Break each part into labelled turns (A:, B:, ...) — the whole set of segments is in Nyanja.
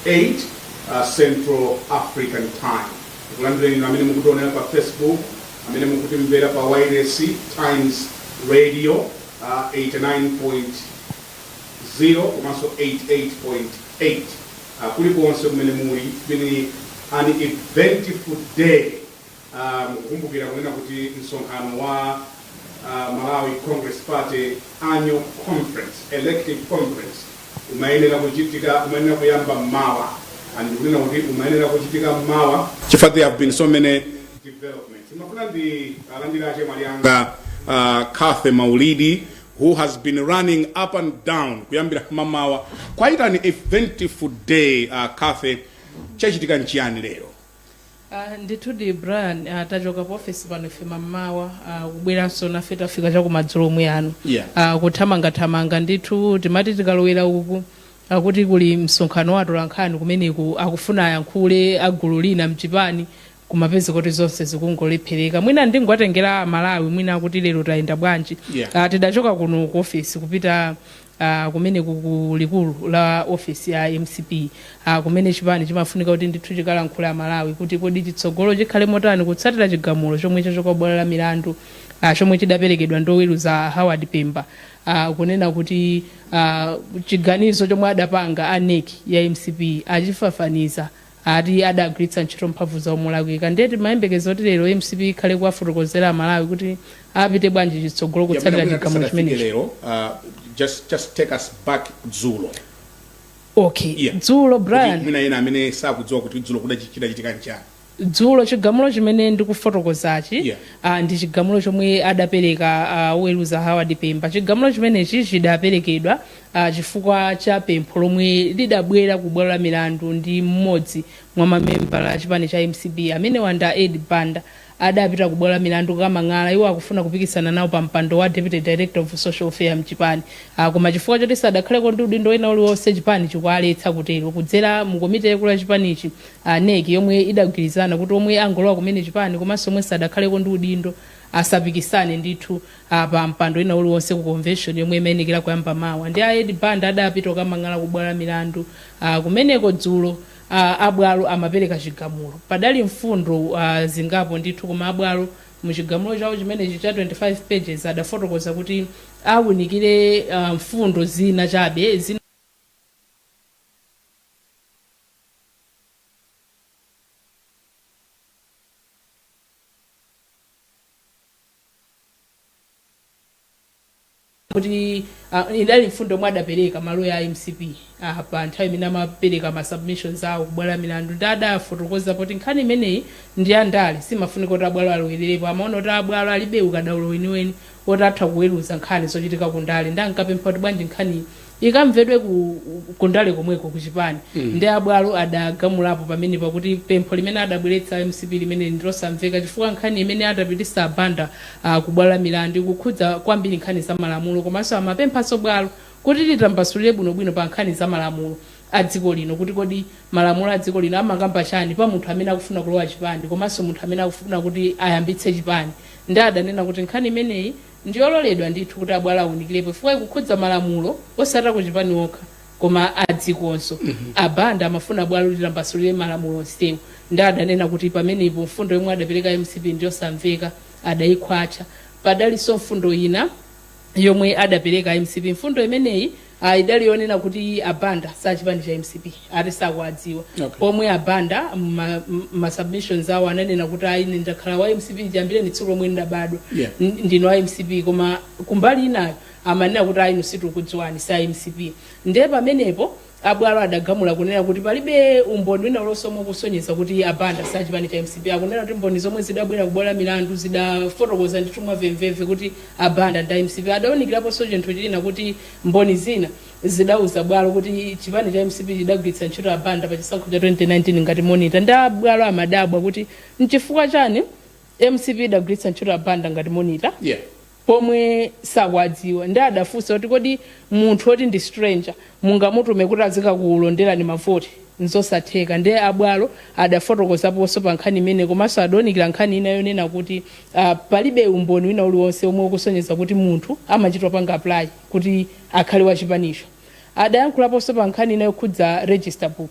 A: 8 Central African Time. Tikulandireni inu amene mukutionera pa Facebook, amene mukutimvera pa wireless Times Radio 89.0 komanso 88.8, kulikonse kumene muli. It's been an eventful day. Mukukumbukira kunena kuti msonkhano wa Malawi Congress Party Annual Conference, Elective Conference, umayenera kuchitika, umayenera kuyamba mmawa, and kunena kuti umayenera kuchitika mmawa chifukwa there have been so many developments. Ndimafuna ndilandire achemwali anga Cathy Maulidi, who has been running up and down kuyambira mamawa. Quite an eventful day. Cathy, chachitika nchiyani lero?
B: Ndithudi Brian, tachoka pa office pano ife mammawa, kubweranso nafe tafika chakumadzulo omwe ano. Kuthamangathamanga ndithu. Timati tikalowera uku, akuti kuli msonkhano wa atolankhani kumeneku, akufuna ayankhule agulu lina mchipani, kumapeza kuti zonse zikungolephereka. Mwina ndingowatengera Malawi mwina akuti lero tayenda bwanji. Tidachoka kuno ku office kupita kumeneku ku likulu la office ya MCP, kumene chipani chimafunika kuti ndithu chikalankhula Malawi kuti kodi chitsogolo chikhale motani kutsatira chigamulo chomwe chachoka bwalo la milandu, chomwe chidaperekedwa ndi oweruza Howard Pemba, kunena kuti chiganizo chomwe adapanga a NEC ya MCP achifafaniza, ati adagwiritsa ntchito mphamvu zawo molakwika. Ndiye timayembekeza kuti lero MCP ikhale kuwafotokozera Malawi kuti apite bwanji chitsogolo kutsatira
A: mwina
B: chigamulo
A: tisanafike
B: chimenechi.
A: lero, just take us back dzulo.
B: Okay. Dzulo,
A: kuti
B: Brian,
A: mwina ena amene sakudziwa kuti dzulo kudachitika nchani.
B: Dzulo chigamulo chimene ndikufotokozachi ndi chigamulo chomwe adapereka oweruza Howard Pemba. Chigamulo chimenechi chidaperekedwa chifukwa cha pempho lomwe lidabwera ku bwalo la milandu ndi mmodzi mwa mamembala a chipani cha MCP amene wanda Ed Banda. Adapita ku bwalo la milandu kukamang'ala, iwo akufuna kupikisana nawo pa mpando wa Deputy Director of Social Welfare mchipani, koma chifukwa choti sadakhaleko ndi udindo wina uliwonse, chipani chikuwaletsa kutero kudzera mu komiti yaikulu ya chipanichi, NEC, yomwe idagwirizana kuti omwe angolowa kumene chipani komanso omwe sadakhaleko ndi udindo asapikisane ndithu pa mpando wina uliwonse ku convention yomwe imayenekera kuyamba mawa. Ndi a Ed Banda adapita kukamang'ala ku bwalo la milandu. Kumeneko dzulo abwalo amapereka chigamulo. Padali mfundo zingapo ndithu, koma abwalo muchigamulo chawo chimenechi cha 25 pages adafotokoza kuti awunikire mfundo zina chabe zina kuti idali mfundo yomwe adapereka maloya a MCP pa nthawi imene amapereka ma submissions awo kubwalo la milandu. Ndi adafotokoza poti nkhani imeneyi ndi yandale, simafunika kuti abwalo alowererepo. Amaona kuti abwalo alibe ukadaulo weniweni woti atha kuweruza nkhani zochitika kundale, ndi ankapempha kuti bwanji nkhani ikamvedwe ku ndale komweko kuchipani. Ndi abwalo adagamulapo pamene pakuti pempho limene adabweretsa MCP limene ndilosamveka, chifukwa nkhani imene adapitisa Abanda kubwalo la milandu ikukhudza kwambiri nkhani za malamulo, komanso amapemphanso bwalo kuti litambasulire bwinobwino pa nkhani za malamulo a dziko lino, kuti kodi malamulo a dziko lino amakamba chani pa munthu amene akufuna kulowa chipani komanso munthu amene akufuna kuti ayambitse chipani. Ndi adanena kuti nkhani imeneyi ndiyololedwa ndithu kuti abwalo awunikirepo, chifukwa ikukhudza malamulo osati kuchipani okha koma adzikonso. Abanda amafuna bwalo litambasulire malamulo onsewo, ndi adanena kuti pamenepo mfundo yomwe adapereka MCP ndiyosamveka, adayikhwacha. Padalinso mfundo ina yomwe adapereka MCP. Mfundo imeneyi idali yonena kuti Abanda sachipani cha MCP, ati sakuwadziwa, pomwe Abanda ma submissions awo ananena kuti ayi, ine ndakhala wa MCP chiyambireni tsiku lomwe ndinabadwa, ndine wa MCP, koma kumbali inayo amanena kuti ayi, inu sitikudziwani, sa MCP. Ndiye pamenepo abwalo adagamula kunena kuti palibe umboni wina uliwonse omwe ukusonyeza kuti Abanda sachipani cha MCP. Akunena kuti mboni zomwe zidabwera kubwalo la milandu zidafotokoza ndithu mwamvemvemve kuti Abanda ndi MCP. Adawunikiraponso chinthu china, kuti mboni zina zidauza bwalo kuti chipani cha MCP chidagwiritsa ntchito Abanda pa chisankho cha 2019 ngati monitor. Ndi abwalo amadabwa kuti nchifukwa chani MCP idagwiritsa ntchito Abanda ngati monitor pomwe sakuwadziwa. Ndi adafunsa kuti kodi munthu woti ndi stranger mungamutume kuti azikakulonderani mavoti? Nzosatheka. Ndiye abwalo adafotokozaponso pa nkhani imene, komanso adawunikira nkhani ina yonena kuti palibe umboni wina uliwonse omwe ukusonyeza kuti munthu amachitwa panga apply kuti akhale wachipanicho. Adayankhulaponso pa nkhani ina yokhudza register book.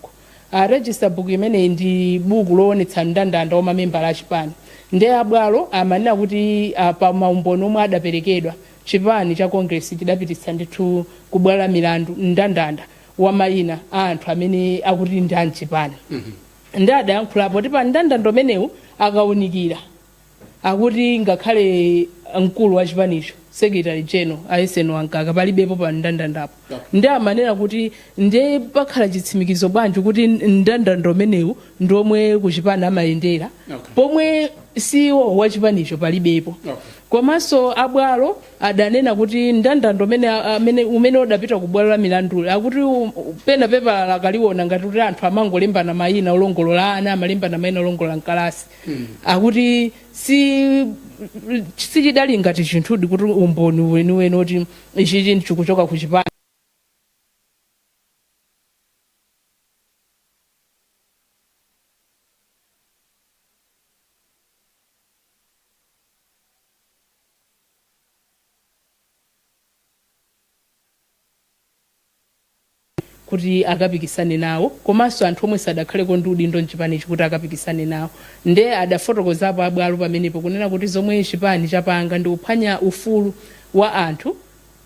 B: Register book imeneyi ndi buku loonetsa mndandanda wa mamembala a chipani. Ndiye abwalo amanena kuti pa maumboni omwe adaperekedwa, chipani cha Congress chidapititsa ndithu ku bwalo la milandu mndandanda wa mayina a anthu amene akuti ndi a mchipani. Ndiye adayankhulapo kuti pa mndandanda umenewu akaunikira, akuti ngakhale mkulu wa chipanicho, secretary general a Eisenhower Mkaka, palibepo pa mndandandapo. Ndiye amanena kuti ndiye pakhala chitsimikizo bwanji kuti mndandanda umenewu ndi omwe kuchipani amayendera, pomwe CEO wa chipanicho palibepo? Komanso abwalo adanena kuti mndandanda umene udapita ku bwalo la milandu, akuti pena pepala akaliona ngati kuti anthu amangolembana mayina olongolola, ana amalembana mayina olongolola mkalasi. Akuti sichidali ngati chinthudi kuti umboni weniweni oti ichichi chikuchoka ku chipani kuti akapikisane nawo, komanso anthu omwe sadakhaleko ndi udindo mchipanichi kuti akapikisane nawo. Nde adafotokozapo abwalo pamenepo kunena kuti zomwe chipani chapanga ndi kuphwanya ufulu wa anthu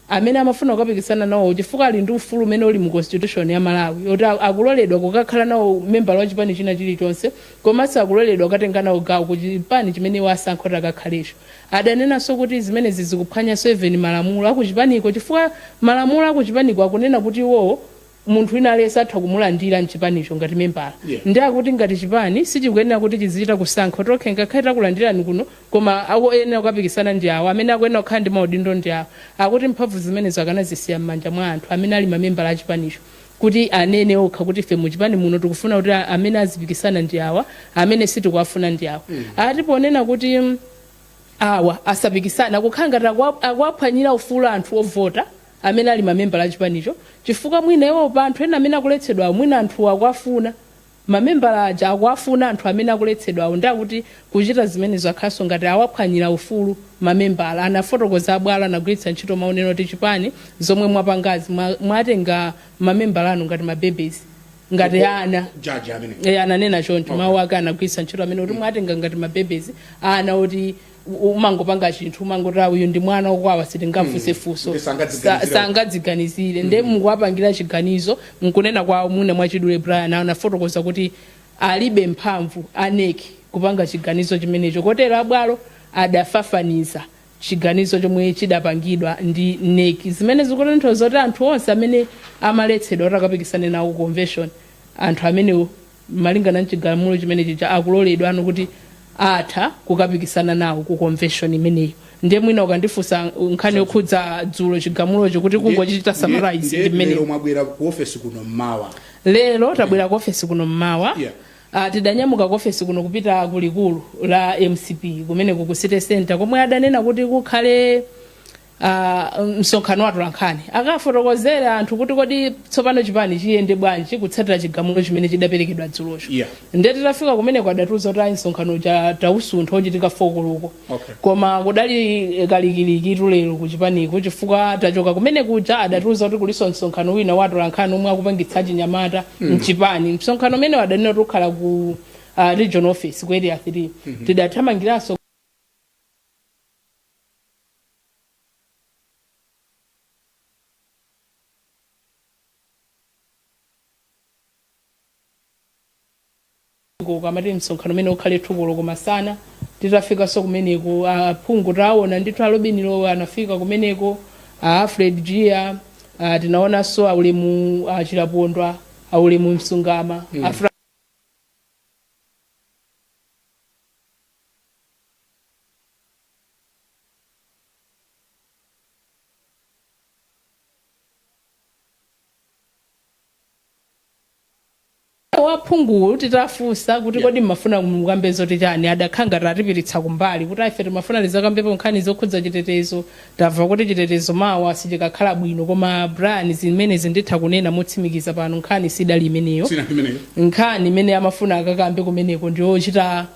B: amene amafuna kukapikisana nawo, chifukwa ali ndi ufulu umene uli mu constitution ya Malawi oti akuloledwa kukakhala nawo membala wa chipani china chilichonse, komanso akuloledwa kukatenga nawo gawo ku chipani chimene iwo asankha kuti akakhalecho. Adanenanso kuti zimenezi zikuphwanyanso even malamulo akuchipaniko, chifukwa malamulo akuchipaniko akunena kuti iwowo munthu wina aliyense atha kumulandira mchipanicho ngati membala. Ndiye akuti ngati chipani sichikuyenera kuti chizichita kusankha kuti okay, ngakhale takulandirani kuno, koma akuyenera kukapikisana ndi awo, amene akuyenera kukhala ndi maudindo ndi awo. Akuti mphamvu zimenezo akanazisiya m'manja mwa anthu amene ali mamembala a chipanicho kuti anene okha kuti ife muchipani muno tikufuna kuti amene azipikisana ndi awa, amene sitikuwafuna ndi awa. Ati ponena kuti awa asapikisana, akukhala ngati akuwaphwanyira ufulu anthu ovota amene ali mamembala a chipanicho, chifukwa mwina iwo pa anthu ena amene akuletsedwawo, mwina anthuwo akuwafuna, mamembala aja akuwafuna anthu amene akuletsedwawo. Ndi akuti kuchita zimenezo akhalanso ngati awaphwanyira ufulu mamembala. Anafotokoza abwalo, anagwiritsa ntchito maonero oti chipani zomwe mwapangazi mwatenga mamembala anu ngati mabebezi, ngati ana.
A: Jaji amene
B: Ananena choncho. Mawu ake anagwiritsa ntchito amene kuti mwatenga ngati mabebezi, ana oti umangopanga chinthu, umangoti uyu ndi mwana wokwawa, sitingafunse funso.
A: Ndi sangadziganizire.
B: Sangadziganizire. Nde mukuwapangira chiganizo. Nkunena kwawo mwina mwachidule, Brian anafotokoza kuti alibe mphamvu a NEC kupanga chiganizo chimenecho, kotero abwalo adafafaniza chiganizo chomwe chidapangidwa ndi NEC, zimene zikutanthauza kuti anthu onse amene amaletsedwa kuti akapikisane nawo ku convention, anthu amenewo malingana ndi chigamulo chimene chija akuloledwa ano kuti atha kukapikisana nawo ku convention imeneyo. Ndiye mwina ukandifunsa nkhani yokhudza dzulo chigamulocho, kuti kungochichita summarize, ndi mmeneyo.
A: Lero mwabwera ku ofesi kuno mmawa?
B: Lero tabwera ku ofesi kuno mmawa. Tidanyamuka ku ofesi kuno kupita kulikulu la MCP kumeneko ku City Center, komwe adanena kuti kukhale msonkhano wa atolankhani akafotokozera anthu kuti kodi tsopano chipani chiyende bwanji kutsatira chigamulo chimene chidaperekedwa dzulocho. Ndiye titafika kumeneko adatiuza kuti ayi, msonkhano uja tausuntha, uchitika 4 koloko. Koma kudali kalikiliki lero kuchipaniko, chifukwa tachoka kumene kuja adatiuza kuti kulinso msonkhano wina wa atolankhani omwe akupangitsa chinyamata mchipani. Msonkhano umene adanena kuti ukhala ku regional office ku Area 3. Tidathamangiranso kamati msonkhano umene ukhale 2 koloko masana. Titafikanso kumeneko, aphungu taona ndithu, a Lobin Lowe anafika kumeneko, a Alfred Jiya, tinaonanso aulemu a Chilapondwa, aulemu Msungama, a Waphunguwu titafunsa kuti kodi mmafuna mukambe zoti chani, adakhala ngati atipititsa kumbali kuti ife timafuna tizakambepo nkhani zokhudza chitetezo, tamva kuti chitetezo mawa sichikakhala bwino. Koma Brian, zimenezi nditha kunena motsimikiza pano, nkhani sidali imeneyo.
A: Sina imeneyo.
B: Nkhani imene amafuna akakambe kumeneko ndiyochita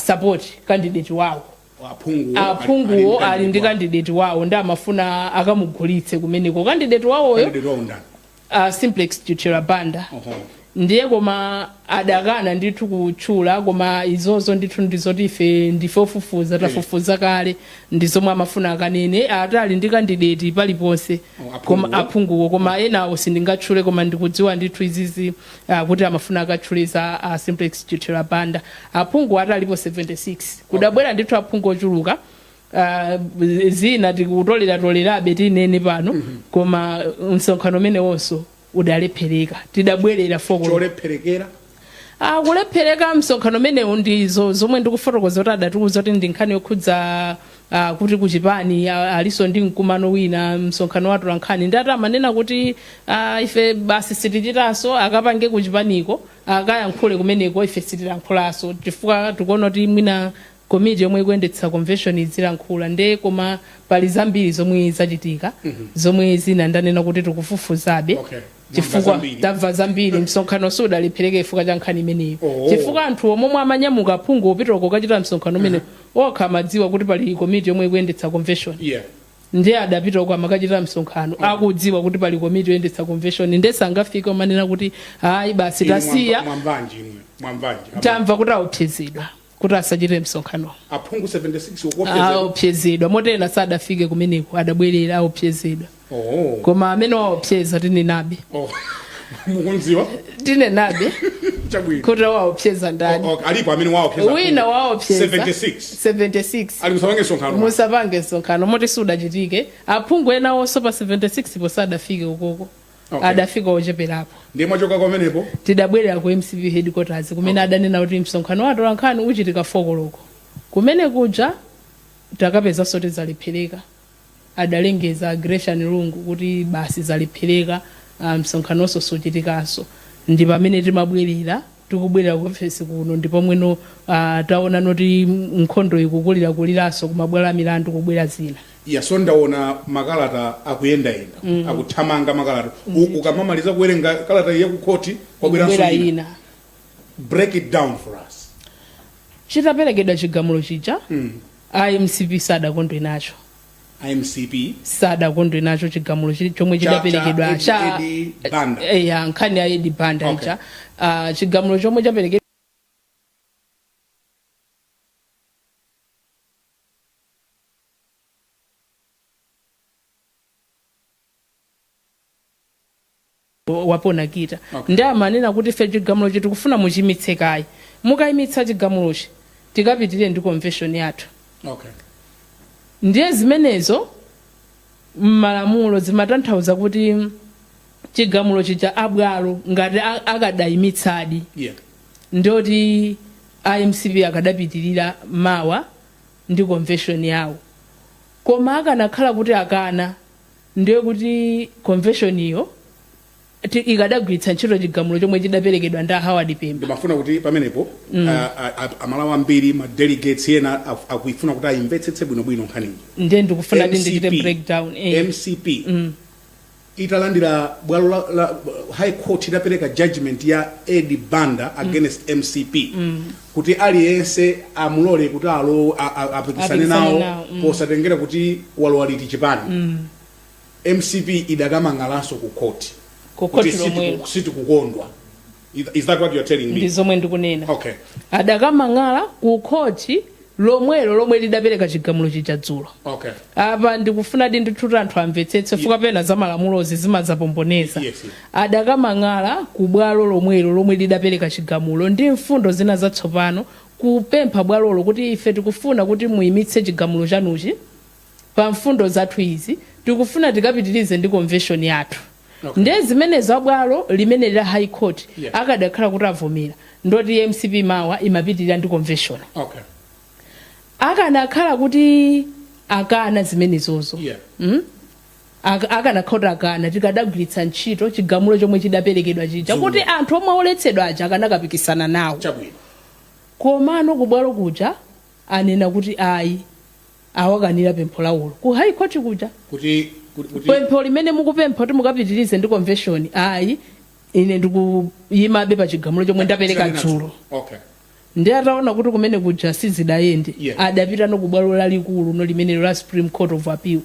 B: support candidate wawo.
A: Aphunguwo?
B: Aphunguwo ali ndi candidate wawo, ndi amafuna akamugulitse kumeneko candidate wawoyo.
A: Candidate wawo ndani?
B: Simplex Chithyola Banda.
A: Oho.
B: Ndiye koma adakana ndithu kutchula, koma izozo ndithu ndizoti ife ndife ofufuza, tafufuza kale, ndi zomwe amafuna akanene. Ati ali ndi kandideti paliponse.
A: Oh, aphunguwo.
B: Koma aphunguwo, koma enawo sindingatchule, koma ndikudziwa ndithu izizi kuti amafuna akatchule za Simplex Chithyola Banda. Aphungu ati alipo 76. Kudabwera ndithu aphungu ochuluka. Zina tikutoleratolerabe tinene pano, koma msonkhano umenewonso udalephereka, tidabwerera 4 koloko.
A: Cholepherekera?
B: Kulephereka msonkhano umenewu ndizo zomwe ndikufotokoza kuti adatiuza kuti ndi nkhani yokhudza kuti kuchipani alinso ndi mkumano wina, msonkhano wa atolankhani. Ndati amanena kuti ife basi sitichitanso, akapange kuchipaniko, akayankhule kumeneko, ife sitilankhulanso chifukwa tikuona kuti mwina komiti yomwe ikuyendetsa convention izilankhula. Nde koma pali zambiri zomwe zachitika zomwe zina ndanena kuti tikufufuzabe.
A: Chifukwa
B: Chifukwa tamva zambiri. Msonkhano sudalephereke chifukwa cha nkhani imeneyo, chifukwa anthu omwe amanyamuka, aphungu opita kukachita msonkhano umene, okha amadziwa kuti pali komiti yomwe ikuyendetsa convention. Ndiye adapita uko amakachita msonkhano akudziwa kuti pali komiti yoyendetsa convention, ndiye sangafike umanena kuti hayi basi
A: Inu
B: tasiya.
A: Mwamvanji imwe? Mwamvanji?
B: Tamva kuti aopsezedwa kuti asachite msonkhano.
A: Aphungu 76 ukuopsezedwa?
B: Aopsezedwa, motena sadafike kumeneko, adabwerera aopsezedwa. Koma amene waopseza tinenabe.
A: Oh. Mukunziwa?
B: Tinenabe.
A: Chabwino.
B: Kuti waopseza ndani.
A: Oh, alipo amene waopseza?
B: Wina waopseza.
A: 76.
B: 76.
A: Ali musapange msonkhano.
B: Musapange msonkhano, moti sudachitike. Aphungu ena onso pa 76 po sadafike ukoko. Adafika ocheperapo.
A: Ndiye mwachoka pamenepo?
B: Tidabwerera ku MCP headquarters kumene adanena kuti msonkhano wa atolankhani uchitika 4 koloko. Kumene kuja takapezanso tizalephereka. Adalengeza Gresham Lungu kuti basi zalephereka, msonkhanonso suchitikanso. Ndi pamene timabwerera, tikubwerera ku ofesi kuno ndi pomweno taona noti nkhondo ikukulirakuliranso kumabwalo a milandu, kubwera zina.
A: Yeah, so ndaona makalata akuyendayenda, akuthamanga makalata. Ukamamaliza kuwerenga kalata ya kukhoti, kwabweranso
B: kubwera
A: ina.
B: Ina.
A: Break it down for us.
B: Chitaperekedwa chigamulo chija, a MCP sadakondwe nacho.
A: MCP?
B: Sadakondwe nacho chigamulo chomwe chidaperekedwa
A: cha Eddie Banda.
B: Ya, nkhani ya Eddie Banda ija. Chigamulo chomwe chaperekedwa wapona kita. Ndi amanena kuti ife chigamulo tikufuna muchimitse kaye, mukayimitsa chigamulochi tikapitirire ndi convention yathu. Ndiye zimenezo m'malamulo zimatanthauza kuti chigamulo chija abwalo ngati akadayimitsadi, ndoti iMCP akadapitirira mawa ndi convention yawo. Koma akanakhala kuti akana, ndiye kuti convention iyo ikadagwiritsa ntchito chigamulo chomwe chidaperekedwa ndi a Howard Pemba.
A: Ndimafuna kuti pamenepo Amalawi ambiri, ma delegates ena akuifuna kuti ayimvetsetse bwinobwino nkhaniyi.
B: Ndiye ndikufuna kuti ndichite breakdown.
A: MCP italandira bwalo la High Court itapereka judgment ya Eddie Banda against MCP kuti aliyense amulole kuti alo apikisane
B: apikisane
A: nawo
B: nawo.
A: posatengera kuti walowa liti chipani, MCP idakamang'alanso ku court
B: Ku court
A: kuti
B: lomwelo.
A: sitikukondwa. Is that what you're telling me?
B: Ndi zomwe ndikunena.
A: Okay.
B: Adakamang'ala ku khoti lomwelo lomwe lidapereka chigamulo chija dzulo. Apa ndikufunadi ndithu kuti anthu amvetsetse, chifukwa pena za malamulozi zimazapomboneza. Adakamang'ala ku bwalo lomwelo lomwe lidapereka chigamulo ndi mfundo zina zatsopano, kupempha bwalolo kuti ife tikufuna kuti muyimitse chigamulo chanuchi pa mfundo zathu izi, tikufuna tikapitirize ndi convention yathu. Ndiye zimenezo abwalo limene la High Court akadakhala kuti avomera, ndoti MCP mawa imapitirira ndi convention. Akanakhala kuti akana zimenezozo, Akanakhala kuti akana, tikadagwiritsa ntchito chigamulo chomwe chidaperekedwa chija
A: Dzulo.
B: kuti anthu omwe oletsedwa aja akanakapikisana nawo. Komano kubwalo kuja anena kuti ayi, awakanira pempho lawolo ku High Court kuja.
A: Kuti
B: Pempho limene mukupempha kuti mukapitirize ndi convention, ayi, ine ndikuyimabe pa chigamulo chomwe ndapereka dzulo. Ndi ataona kuti kumene kuja sizidayende, adapita no kubwalo lalikulu no limenelo la Supreme Court of Appeal.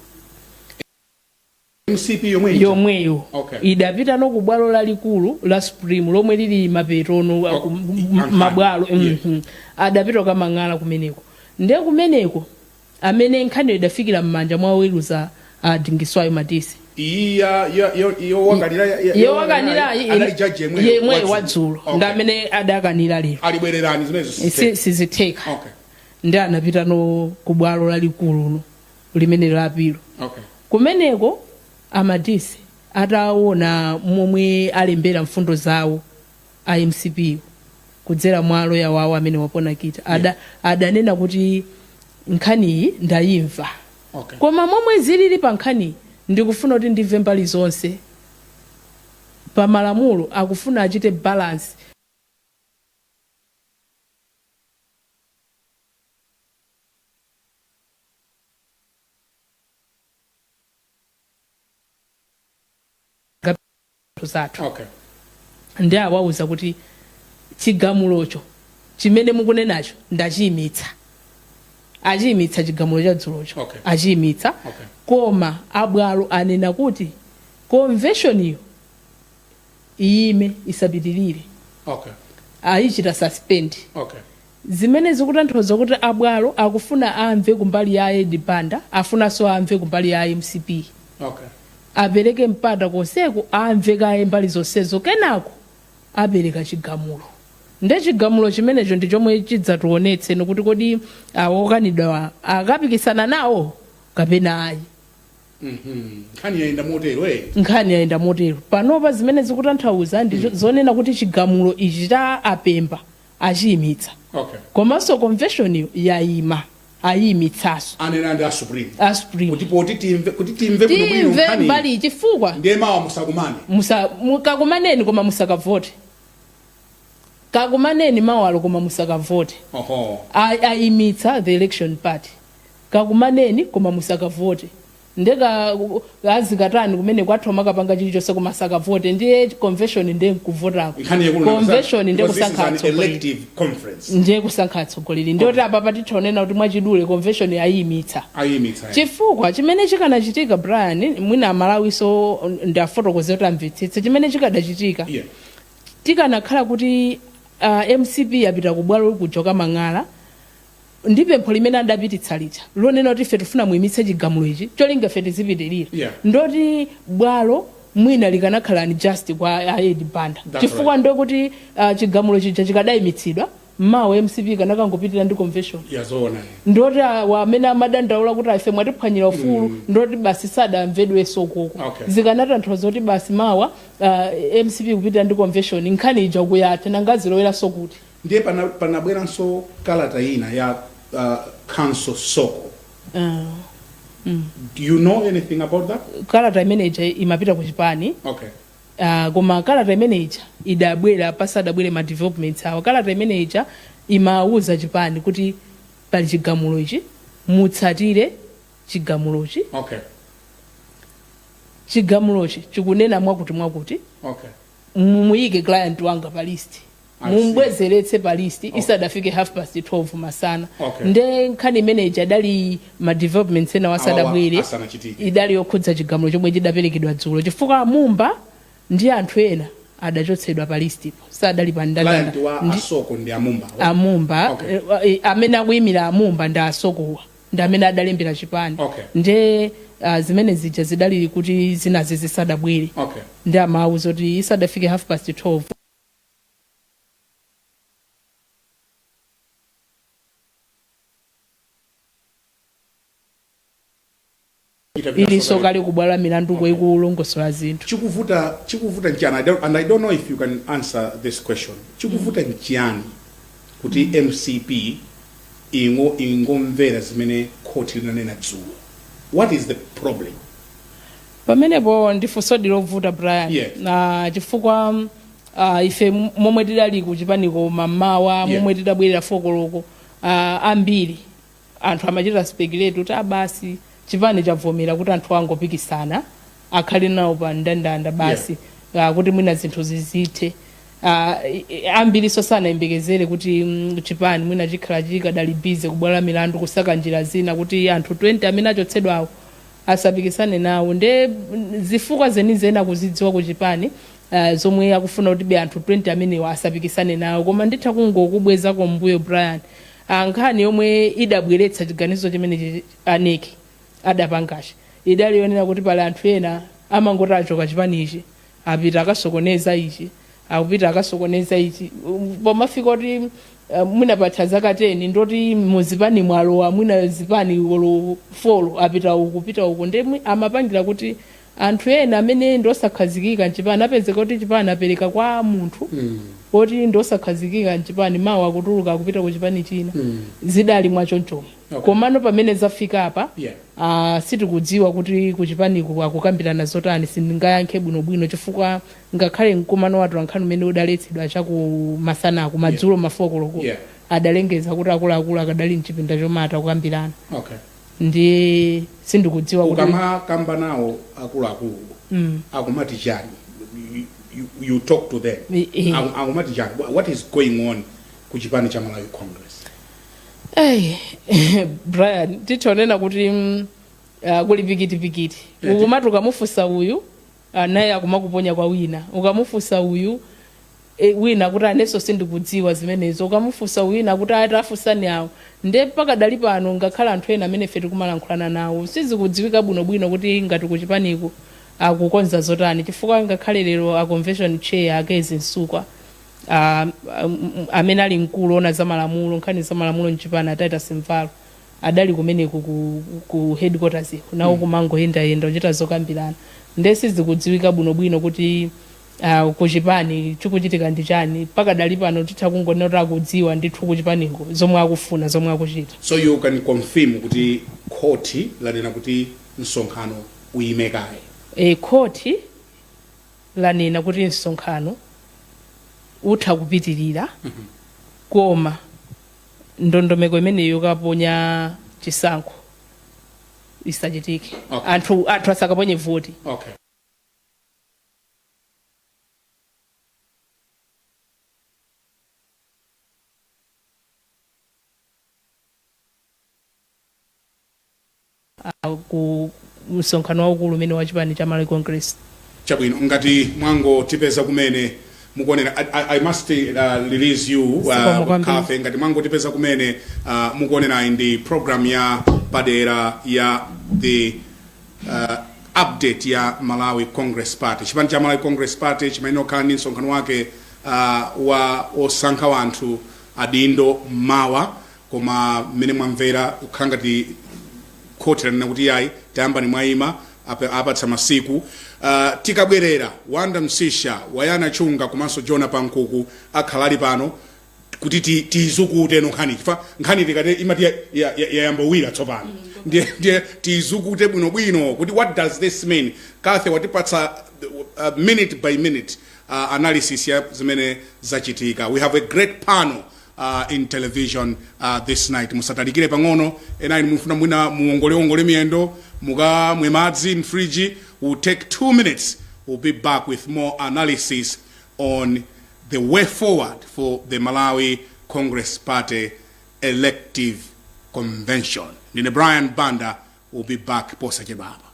A: MCP yomwe
B: Yomweyo.
A: Okay.
B: Idapita no ku bwalo lalikulu la Supreme lomwe lili mapetono.
A: Oh,
B: Mabwalo.
A: Yeah.
B: Adapita kamang'ala kumeneko. Ndiye kumeneko amene nkhaniyo idafikira m'manja mwa oweruza Dingiswayo Madise.
A: Iyi yowakanira?
B: Yowakanira.
A: Anali jaji yemweyo?
B: Yemweyo wadzulo.
A: Okay.
B: Ndi amene adakanira lero.
A: Alibwererani zimenezo?
B: Sizitheka.
A: Okay.
B: Ndi anapita no ku bwalo lalikulu no limene la apilo. Kumeneko aMadise ataona momwe alembera mfundo zawo a MCP kudzera mwa loya wawo amene wapona kita, adanena kuti nkhaniyi ndayimva, koma momwe zilili pa nkhaniyi ndikufuna kuti ndimve mbali zonse. Pa malamulo akufuna achite balance zathu. Ndi awauza kuti chigamulocho chimene mukunenacho ndachiyimitsa. Achiyimitsa chigamulo cha dzulocho. Achiyimitsa. Koma abwalo anena kuti convention iyo iyime, isapitirire. Ayichita suspend. Zimene zikutanthauza kuti abwalo akufuna amve kumbali ya Ed Banda, afunanso amve kumbali ya MCP. Apereke mpata konseko, amve kaye mbali zonsezo, kenako apereka chigamulo. Nde chigamulo chimenecho ndi chomwe chidzationetse nokuti kodi awokanidwa akapikisana nawo kapena ayi.
A: Nkhani yayenda motero, eh?
B: Nkhani yayenda motero panopa. Zimene zikutanthauza ndi zonena kuti chigamulo ichi cha apemba achiyimitsa, komanso convention iyo yayima, ayimitsanso.
A: Anena ndi a Supreme?
B: A Supreme.
A: Kuti poti timve, kuti timve bwinobwino
B: timve
A: nkhani.
B: Mbali chifukwa
A: Ndiye mawa musakumane.
B: Kakumaneni koma musakavote. Kakumaneni mawalo koma musakavote. Ayimitsa the election party. Kakumaneni koma musakavote. Ndeka azikatani kumene kwathu amakapanga chilichonse koma sakavote. Ndiye convention ndiye nkuvotako.
A: Nkhani yakulu.
B: Convention ndiye
A: Because this is
B: kusankha
A: an
B: atsogoleri.
A: elective conference.
B: Ndiye kusankha atsogoleri. Ndiyoti apa patithaonena kuti mwachidule convention ayimitsa.
A: Ayimitsa, eh.
B: Chifukwa chimene chikanachitika, Brian, mwina Amalawiso ndafotokoze kuti amvetsetse chimene chikadachitika, tikanakhala kuti MCP yapita ku bwalo kuja kamang'ala ndi pempho limene adapititsa lija lonena kuti ife tifuna muyimitse chigamulo ichi cholinga ife tizipitirira, ndoti bwalo mwina likanakhala unjust kwa Ed Banda.
A: That's
B: Chifukwa
A: right.
B: ndokuti chigamulo chija chikadayimitsidwa, mawa MCP kanakangopitirira ndi convention.
A: Yazoona, eh.
B: Ndoti amene amadandaula kuti ife mwatiphwanyira ufulu, ndoti basi sadamvedwenso koko. Zikanatanthauza kuti basi mawa MCP kupitira ndi convention, nkhani ija kuyatha, nangaziloweranso kuti?
A: Ndiye panabweranso kalata ina ya Counsel Soko. Do you know anything about that?
B: Kalata imene ija imapita ku chipani. Koma kalata imene ija idabwera pasadabwere ma developments awo. Kalata imene ija imawuza chipani kuti pali chigamulo ichi, mutsatire chigamulochi. Chigamulochi chikunena mwakuti mwakuti. Mumuyike client wanga pa list.
A: I see.
B: Mumbwezeretse pa list isadafike 12:30 masana. Nde nkhani imene ija idali ma developments ena wasadabwere.
A: Awawa asanachitike.
B: Idali yokhudza chigamulo chomwe chidaperekedwa dzulo, chifukwa Amumba ndi anthu ena adachotsedwa pa listipo, sadali pa ndandanda.
A: Client wa Asoko ndi Amumba?
B: Amumba. Amene akuyimira Amumba ndi Asokowa, ndi amene adalembera chipani. Nde zimene zija zidali kuti zinazi zisadabwere. Ndi amawuza kuti isadafike 12:30. Ilinso kale kubwalo la milanduko ikulongosola zinthu.
A: Chikuvuta nchiyani? And I don't know if you can answer this question. Chikuvuta nchiyani kuti MCP ingomvera zimene khoti linanena dzulo? What is the problem?
B: Pamenepo ndifunso lovuta, Brian. Na chifukwa ife momwe tidali kuchipaniko mammawa, momwe tidabwerera 4 koloko, ambiri anthu amachita speculate kuti abasi chipani chavomera kuti anthu angopikisana akhale nawo pa ndandanda basi, kuti mwina zinthu zizithe. Ambiriso sanayembekezere kuti chipani mwina chikhala chikadali busy kubwala milandu kusaka njira zina kuti anthu 20 amene achotsedwawo Asapikisane nawo. Nde zifukwa zenizeni akuzidziwa kuchipani, zomwe akufuna kuti be anthu 20 amenewa asapikisane nawo. Koma nditha kungokubwezako mbuyo, Brian, nkhani yomwe idabweretsa chiganizo chimenechi a NEC adapangachi idali yonena kuti pali anthu ena amangoti achoka chipanichi, apita akasokoneza ichi, akupita akasokoneza ichi. Pomafika kuti mwina patha zaka 10, ndoti muzipani mwalowa mwina zipani olo 4, apita uku, pita uku. Nde amapangira kuti anthu ena amene ndosakhazikika mchipani apezeka kuti chipani apereka kwa munthu oti ndosakhazikika mchipani, mawa akutuluka akupita ku chipani china. Zidali mwachonchomo. Komano pamene zafika apa, sitikudziwa kuti kuchipaniku akukambirana zotani. Sindingayankhe bwinobwino chifukwa ngakhale mkumano wa atolankhani umene udaletsedwa chakumasanaku, madzulo ma 4 koloko, adalengeza kuti akuluakulu akadali mchipinda chomata kukambirana. Ndiye sindikudziwa kuti
A: Ukamakamba nawo akuluakulu, akumati chani? You talk to them. Akumati chani? What is going on ku chipani cha Malawi Congress?
B: Hey, Brian, titonena kuti kuli pikitipikiti. Ukumati ukamufunsa uyu, naye akumakuponya kwa wina. Ukamufunsa uyu, wina kuti anenso sindikudziwa zimenezo. Ukamufunsa wina kuti atafunsani awo. Nde pakadali pano, ngakhale anthu ena amene ife tikumalankhulana nawo, sizikudziwika bwinobwino kuti ngati kuchipaniku akukonza zotani, chifukwa ngakhale lero a convention chair a Kezzie Msukwa, amene ali mkulu ona za malamulo, nkhani za malamulo mchipani, a Titus Mvalo, adali kumeneku ku headquarters iko nawo, kumangoyendayenda kuchita zokambirana. Nde sizikudziwika bwinobwino kuti kuchipani chikuchitika ndi chani pakadali pano. Titha kungonena kuti akudziwa ndithu kuchipaniko zomwe akufuna, zomwe akuchita.
A: So you can confirm kuti khoti lanena kuti msonkhano uyime kaye?
B: Khoti lanena kuti msonkhano utha kupitirira, koma ndondomeko imeneyo yokaponya chisankho isachitike. Anthu asakaponye voti. Ku msonkhano waukulu umene wa chipani cha Malawi Congress.
A: Chabwino, ngati mwangotipeza kumene mukuonera, I must release you,
B: Zikomo kwambiri.
A: Kafe. Ngati mwangotipeza kumene, mukuonera ndi program ya padera ya the update ya Malawi Congress Party. Chipani cha Malawi Congress Party chimayenera kukhala ndi msonkhano wake wa osankha wanthu adindo mawa, koma mmene mwamvera, kukhala ngati khoti lanena kuti yayi, tayambani mwayima, apatsa masiku. Tikabwerera, Wanda Msisha, Wayana Chunga komanso Jona Pankuku akhala ali pano kuti tizukute no nkhani, chifukwa nkhani tikati imati yayambowira tsopano. Ndiye tizukute bwinobwino kuti what does this mean. Kathe watipatsa minute by minute analysis ya zimene zachitika. We have a great panel in television this night. Musatalikire pang'ono. Ena inu mufuna mwina muwongoleongole miyendo, mukamwe madzi mfriji. We'll take 2 minutes. We'll be back with more analysis on the way forward for the Malawi Congress Party elective convention. Ndine Brian Banda. Will be back posachedwapa.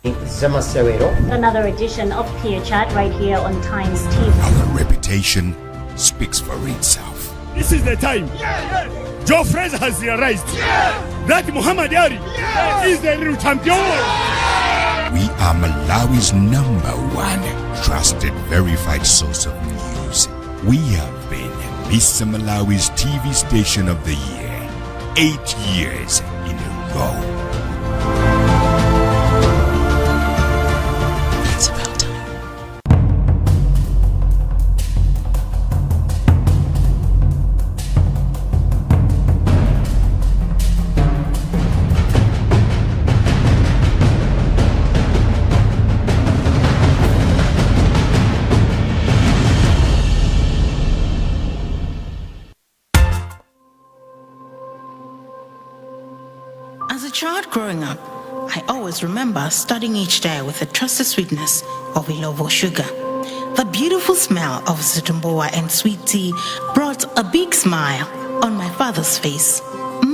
C: Zamasewero.
D: Another edition of Peer Chat right here on Times TV.
E: Our reputation speaks for itself.
F: This is the time. Joe Frazier has realized that Muhammad Ali is the real champion.
E: We are Malawi's number one trusted, verified source of news. We have been Mr. Malawi's TV station of the year 8 years in a row.
G: It's about time.
H: As a child growing up, I always remember starting each day with the trusted sweetness of Illovo sugar. The beautiful smell of zitumbuwa and sweet tea brought a big smile on my father's face.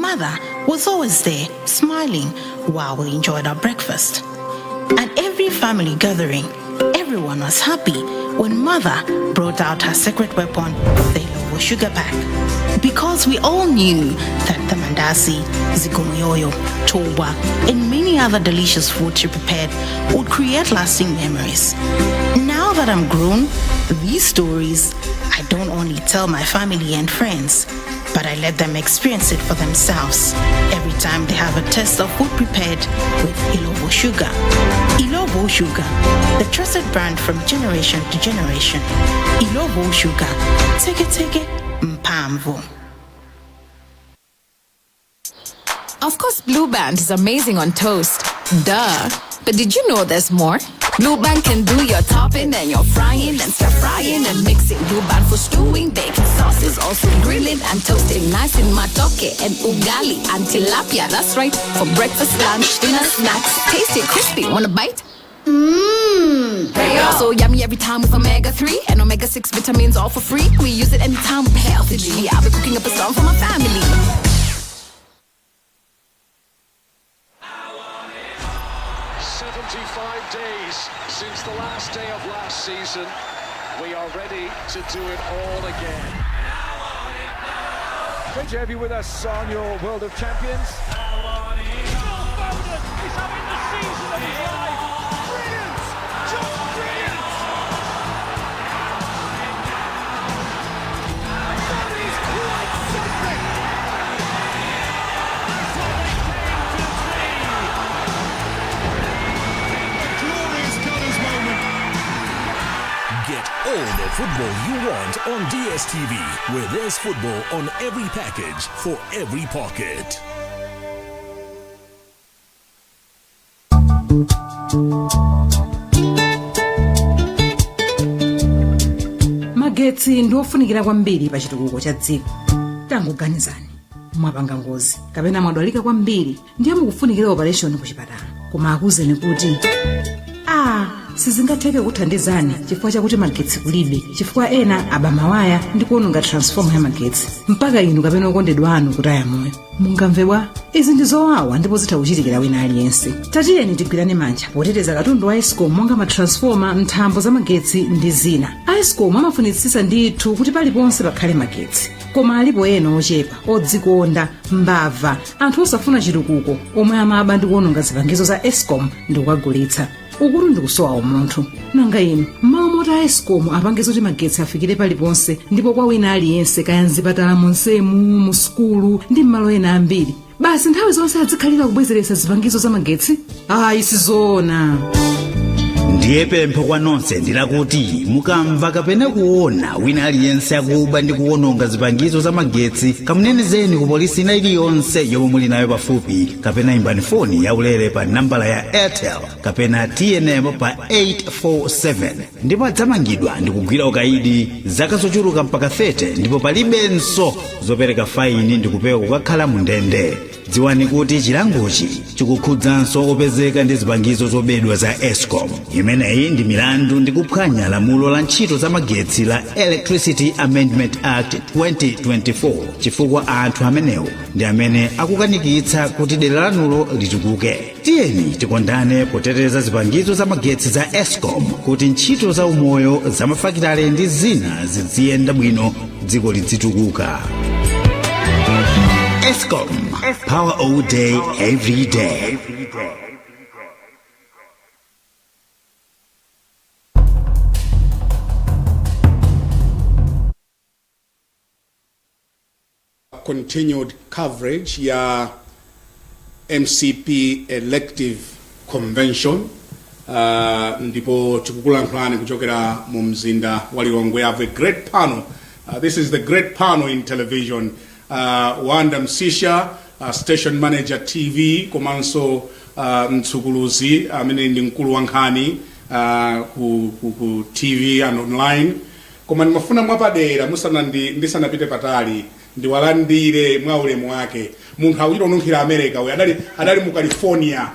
H: Mother was always there, smiling while we enjoyed our breakfast. At every family gathering, everyone was happy when Mother brought out her secret weapon, the Illovo sugar pack. Because we all knew that the mandasi, zikomoyoyo, toba, and many other delicious food she prepared would create lasting memories. Now that I'm grown, these stories I don't only tell my family and friends, but I let them experience it for themselves every time they have a taste of food prepared with Illovo sugar. Illovo Sugar, the trusted brand from generation to generation. Illovo Sugar, take it, take it, mphamvu.
C: Of course, Blue Band is amazing on toast. Duh. But did you know there's more? Blue Band can do your topping and your frying and stir frying and mixing. Blue Band for stewing, baking sauces, also grilling and toasting. Nice in matoke and ugali and tilapia. That's right. For breakfast, lunch, dinner, snacks. Tasty, crispy. Want a bite? Mmm. So yummy every time with omega 3 and omega 6 vitamins all for free. We use it anytime healthily. I'll be cooking up a storm for my family.
G: 75 days since the last day of last season. We are ready to do it all again.
I: Great to have you with us on your World of Champions.
J: Phil Foden is having the season of his life. Brilliant! Just brilliant! That is quite something! They came to dream.
E: Glorious Gunners moment.
K: Get all the football you want on DSTV, where there's football on every package for every pocket.
L: Magetsi ndi ofunikira kwambiri pa chitukuko cha dziko. Tangoganizani, mwapanga ngozi kapena mwadwalika kwambiri, ndiye mukufunikira operation ku chipatala, koma akuwuzeni kuti a sizingatheke kuthandizani chifukwa chakuti magetsi kulibe, chifukwa ena aba mawaya ndi kuononga transformer ya magetsi, mpaka inu kapena okondedwa anu kutaya moyo. Mungamve bwa? Izi ndi zowawa ndipo zitha kuchitikira wina aliyense. Tatiyeni tigwirane manja poteteza katundu wa ESCOM, monga matransformer, nthambo za magetsi ndi zina. ESCOM amafunitsitsa ndithu kuti paliponse pakhale magetsi, koma alipo ena ochepa odzikonda, mbava, anthu osafuna chitukuko omwe amaba ndi kuononga zipangizo za ESCOM ndi kukagulitsa. Ukuti ndikusowa umunthu. Nanga inu, mmawa moti a ESCOM apange zoti magetsi afikire paliponse ndipo kwa wina aliyense, kaya mzipatala monsemu, mu sukulu ndi mmalo ena ambiri, basi nthawi zonse adzikhalira kubwezeretsa zipangizo za magetsi? Ayi, sizoona.
M: Ndiye pempho kwa nonse ndilakuti mukamva kapena kuona wina aliyense akuba ndi kuwononga zipangizo za magetsi, kamunenezeni ku polisi ina iliyonse yomwe muli nayo pafupi, kapena imbani foni yaulere pa nambala ya Airtel kapena TNM pa 847, ndipo adzamangidwa ndi kugwira ukaidi zaka zochuluka mpaka 30, ndipo palibenso zopereka faini ndi kupewa kukakhala mu ndende. Dziwani kuti chilangochi chikukhudzanso opezeka ndi zipangizo zobedwa za ESCOM. Imeneyi ndi milandu ndi kuphwanya lamulo la ntchito za magetsi la Electricity Amendment Act 2024, chifukwa anthu amenewo ndi amene akukanikitsa kuti dera lanulo litukuke. Tiyeni tikondane poteteza zipangizo za magetsi za ESCOM kuti ntchito za umoyo, za mafakitale ndi zina ziziyenda bwino, dziko lidzitukuka. ESCOM, power all day, every day.
A: Continued coverage ya MCP elective convention, ndipo tikukulankhulani kuchokera mu mzinda wa Lilongwe. We have a great panel. This is the great panel in television. Wanda Msisha, station manager TV, komanso mtsukuluzi amene ndi mkulu wa nkhani ku TV and online. Koma ndimafuna mwapadera, musana ndisanapite patali, ndiwalandire mwa ulemu wake munthu akuchita kununkhira America uyu. Adali mu California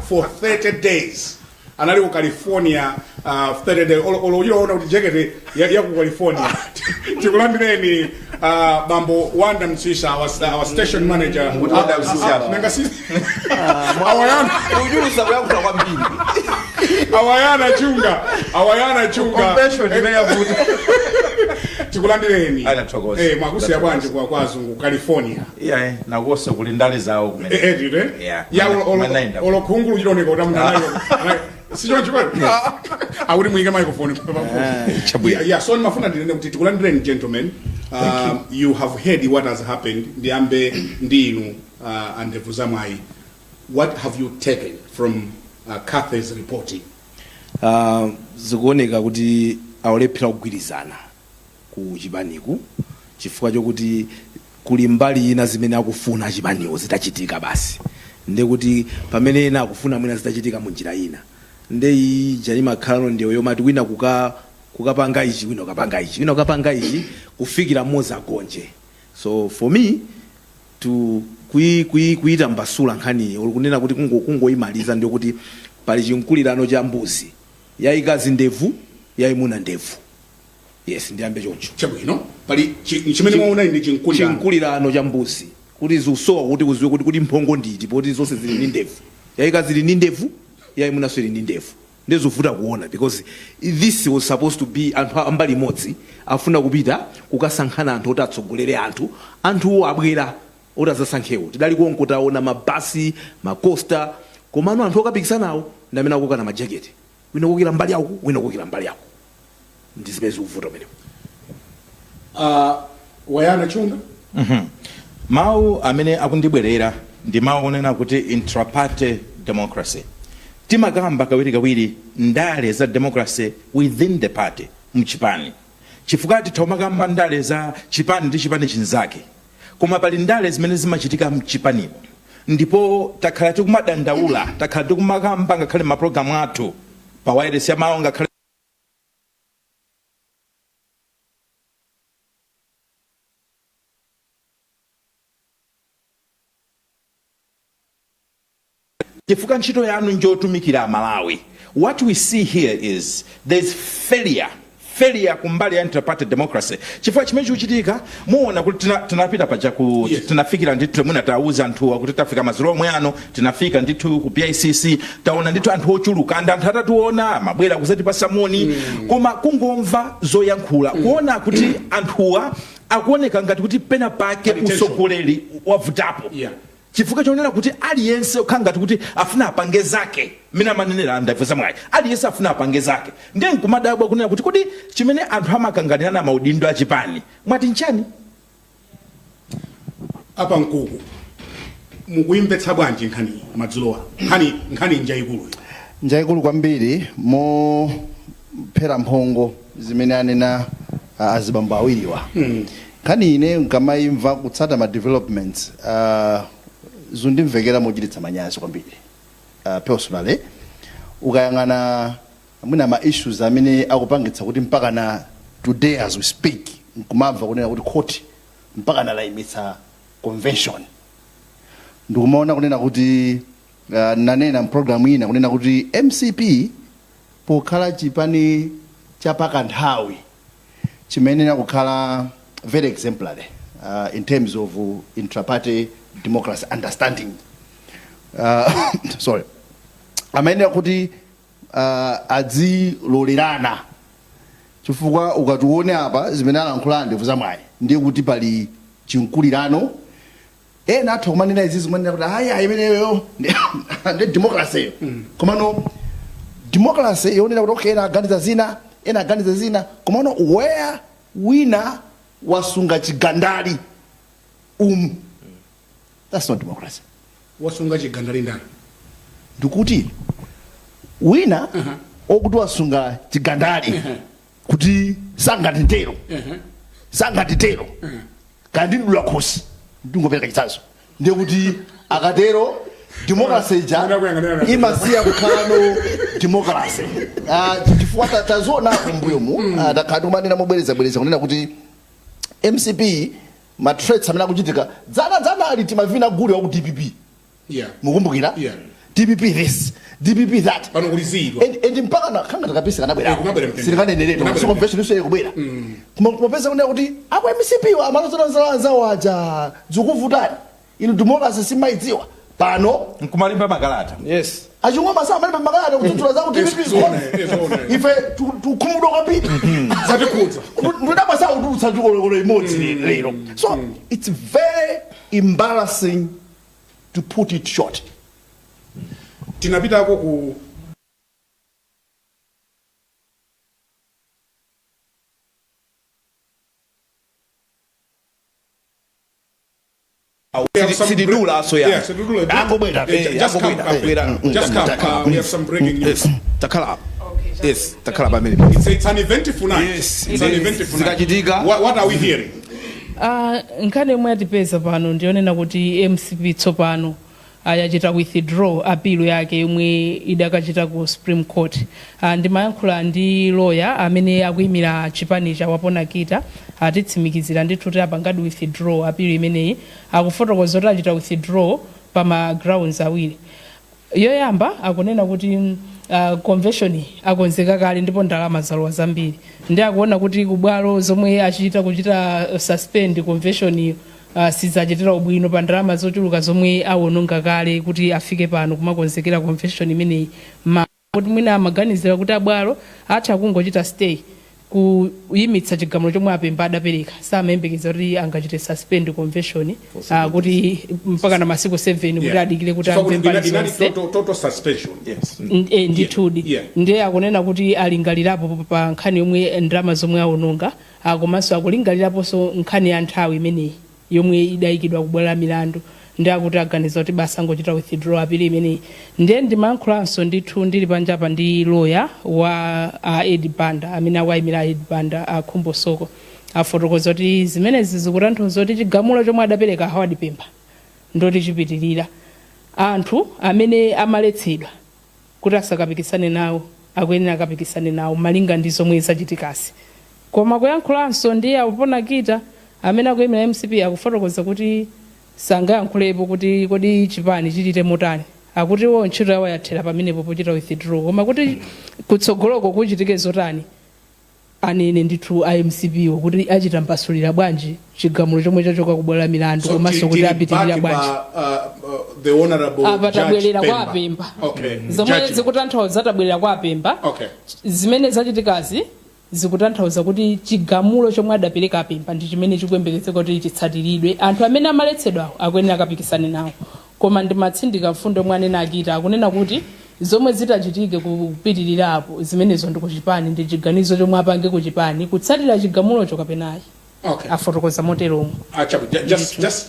A: for 30 days. Anali ku California 30 day olochitaona kuti jakete ya ku California. Tikulandireni bambo Wanda Msisha, our station manager.
N: Mukuti Wanda Msisha apa.
A: Nanga si awayana
N: Ujulusa kuyankhula kwambiri.
A: Awayana chunga, awayana chunga.
N: Confession imene yavuta.
A: Tikulandireni.
N: Anathokoza.
A: Mwakusiya bwanji kwa azungu California?
N: Iya, nakonso kuli ndale zawo kumene.
A: Tite.
N: Yeah.
A: Ya,
N: Manaenda.
A: olo khungulu chiloneka kuti amuna nayo. Sicho chikwe. Akuti muyike microphone.
N: Chabwino.
A: Yeah, so ndimafuna ndinene kuti tikulandireni, gentlemen. You have heard what has happened. Ndiyambe ndi inu, andevu zamwayi. What have you taken from Cathy's reporting?
O: Zikuoneka kuti akulephera kugwirizana ku chipaniku chifukwa chokuti kuli mbali ina zimene akufuna achipaniwo zitachitika basi, nde kuti pamene ena akufuna mwina zitachitika mu njira ina, nde ija imakhalano ndewu yomati wina kukapanga ichi, wina kukapanga ichi, wina kukapanga ichi, kufikira mmodzi agonje. So for me to kuitambasula nkhaniyi uli kunena kuti kungoyimaliza, ndiyo kuti pali chinkulirano cha mbuzi yayikazi ndevu, yayimuna ndevu. Yes, ndiyambe choncho.
A: Chabwino, pali chimene mwaona ndi chinkulirano.
O: Chinkulirano cha mbuzi kuti zikusowa kuti uziwe kuti mphongo nditi, poti zonse zili ndi ndevu, yayikazi ili ndi ndevu, yayimunanso ili ndi ndevu, ndizovuta kuona because this was supposed to be anthu ambali imodzi afuna kupita kukasankhana anthu oti atsogolere anthu, anthuwo abwera oti azasankhewo, tidali konko taona mabasi, makosta, komano anthu okapikisanawo ndi amene akukana majaketi, wina kukira mbali yako, wina kukira mbali yako, ndi zimene zikuvuta pamenepo.
A: Wayana Chunga.
N: Mawu amene akundibwerera ndi mawu onena kuti intraparty democracy. Timakamba kawirikawiri ndale za democracy within the party, mchipani, chifukwa titha kumakamba ndale za chipani ndi chipani chinzake, koma pali ndale zimene zimachitika mchipanimo, ndipo takhala tikumadandaula, takhala tikumakamba ngakhale mapulogalamu athu pa wireless ya mawu, ngakhale chifukwa ntchito yanu njotumikira Amalawi. What we see here is there's failure kumbali ya intraparty democracy, chifukwa chimene chikuchitika muona kuti tinapita paja ku tinafikira ndithu, mwina tauza anthuwa kuti tafika madzulo omwe ano, tinafika ndithu ku BICC, taona ndithu anthu ochuluka, and anthu atationa amabwera kuzatipasa moni, koma kungomva zoyankhula, kuona kuti anthuwa akuoneka ngati kuti pena pake
A: Pali tension.
N: utsogoleri wavutapo, chifukwa chonena kuti aliyense ukhala ngati kuti afuna apange zake, mmene amanenera ndevu zamwayi, aliyense afuna apange zake. Ndiye nkumadabwa kunena kuti kodi chimene anthu amakanganirana maudindo achipani mwati nchani?
A: Apa Nkuku, mukuyimvetsa bwanji nkhani madzulowa? Nkhani njayikulu.
P: Njayikulu kwambiri. Mophera mphongo zimene anena azibambo awiriwa, nkhani ine nkamayimva kutsata ma developments, zundimvekera mochititsa manyazi kwambiri. Personally, ukayang'ana mwina ma issues amene akupangitsa kuti mpaka na today as we speak nkumamva kunena kuti court mpaka nalayimitsa convention, ndikumaona kunena kuti nanena mpulogalamu ina kunena kuti MCP pokhala chipani chapakanthawi chimayenera kukhala very exemplary in terms of intraparty democracy understanding, sorry, amayenera kuti adzilolerana, chifukwa ukatione apa zimene alankhula ndevu zamwayi, ndiye kuti pali chinkulirano. Ena atha kumanena izi, zimanena kuti aya imeneyo ndi democracy, komano democracy yonena kuti okay, ena aganiza zina, ena aganiza zina, komano where wina wasunga chigandali, that's not democracy.
A: Wasunga chigandali ndani?
P: Ndikuti wina okuti wasunga chigandali kuti sangatitero, sangatitero, kandi ndidula khosi, ndingopereka chitsanzo, ndiye kuti akatero democracy ija imasiya kukhalano democracy. Chifukwa taziona kumbuyomu, takhala tikumanena mobwerezabwereza kunena kuti MCP ma threats amene akuchitika dzana dzana ali timavina gule wa ku DPP, mukumbukira?
A: Yeah.
P: DPP this, DPP that.
A: Pano kulizidwa.
P: And mpaka na khanga takapisa kanabwera.
A: Eh, kunabwera mtendere.
P: Silikanenere
A: Kunabwera
P: so convention iso ikubwera. Koma kumapeza kunena kuti apo MCP wa amalozana anzawo aja zikuvutani. Inu democracy simaidziwa. Pano
N: nkumalemba makalata.
O: Yes.
P: Achingoma samalemba makalata kudzudzula zaku DPP
A: Yes, zoona, yes, zoona.
P: Ife tukhumudwa kwambiri.
A: Zatikhudza.
P: Ndidabwa sautulutsa chikolokolo imodzi lero. So it's very embarrassing, to put it short.
A: Tinapitako ku
N: Sitidula so ya.
A: Yeah, sitidula.
P: Angobwera.
A: Yeah, just come, come. Just come. We have some breaking news.
O: Yes. Takhala apo. Yes, takhala pamene.
A: It's an eventful night.
O: Yes.
A: It's an eventful night.
O: Zikachitika.
A: What are we hearing?
B: Nkhani yomwe yatipeza pano ndiyonena kuti MCP tsopano ayachita withdraw appeal yake yomwe idakachita ku Supreme Court. Ndimayankhula ndi lawyer amene akuyimira chipani cha Wapona Kita, atitsimikizira ndithu kuti apangadi withdraw appeal imeneyi. Akufotokoza kuti achita withdraw pa ma grounds awiri. Yoyamba akunena kuti convention akonzeka kale ndipo ndalama zalowa zambiri, ndi akuona kuti kubwalo zomwe achita kuchita suspend convention sizachitira ubwino pa ndalama zochuluka zomwe awononga kale kuti afike pano kumakonzekera convention imeneyi. Kuti mwina amaganizira kuti abwalo atha kungochita stay kuyimitsa chigamulo chomwe apemba adapereka, samayembekeza kuti angachite suspend convention kuti mpaka na masiku 7 kuti adikire kuti
A: Chifukwa
B: amve
A: kuti
B: mbali
A: inali
B: zonse.
A: total suspension.
N: Yes.
B: Ndithudi. Ndiye akunena kuti alingalirapo pa nkhani yomwe ndalama zomwe awononga, komanso akulingaliraponso nkhani ya nthawi imeneyi yomwe idayikidwa kubwalo la milandu, ndi akuti aganiza kuti basi angochita withdraw appeal imeneyi. Ndiye ndimayankhulanso ndithu ndili panjapa ndi lawyer wa Ed Banda amene akuyimira Ed Banda, Khumbo Soko, afotokoza kuti zimenezi zikutanthauza kuti chigamulo chomwe adapereka Howard Pemba ndoti chipitirira. Anthu amene amaletsedwa kuti asakapikisane nawo akuyenera akapikisane nawo malinga ndi zomwe zachitikasi. Koma kuyankhulanso ndi Awapona Kita amene akuyimira MCP, akufotokoza kuti sangayankhulepo kuti kodi chipani chichite motani. Akuti wo ntchito yawo yathera pamenepo pochita withdraw, koma kuti kutsogoloko kuchitike zotani anene ndithu a MCP wo kuti achita mpasulira bwanji chigamulo chomwe chachoka kubwalo la milandu,
A: So
B: komanso kuti
A: tili
B: apitirira
A: back
B: bwanji.
A: pa, the honorable
B: Apa
A: Judge
B: tabwerera kwa
A: Pemba.
B: Apemba. Zomwe zikutanthauza tabwerera kwa Apemba. Zimene zachitikazi zikutanthauza kuti chigamulo chomwe adapereka Apemba ndi chimene chikuyembekezeka kuti chitsatiridwe. Anthu amene amaletsedwawo akuyenera akapikisane nawo. Koma ndimatsindika mfundo yomwe anena Akita, akunena kuti zomwe zitachitike kupitirirapo zimenezo ndi kuchipani, ndi chiganizo chomwe apange kuchipani kutsatira chigamulocho kapenayi. Afotokoza moteromo.
A: Achabu,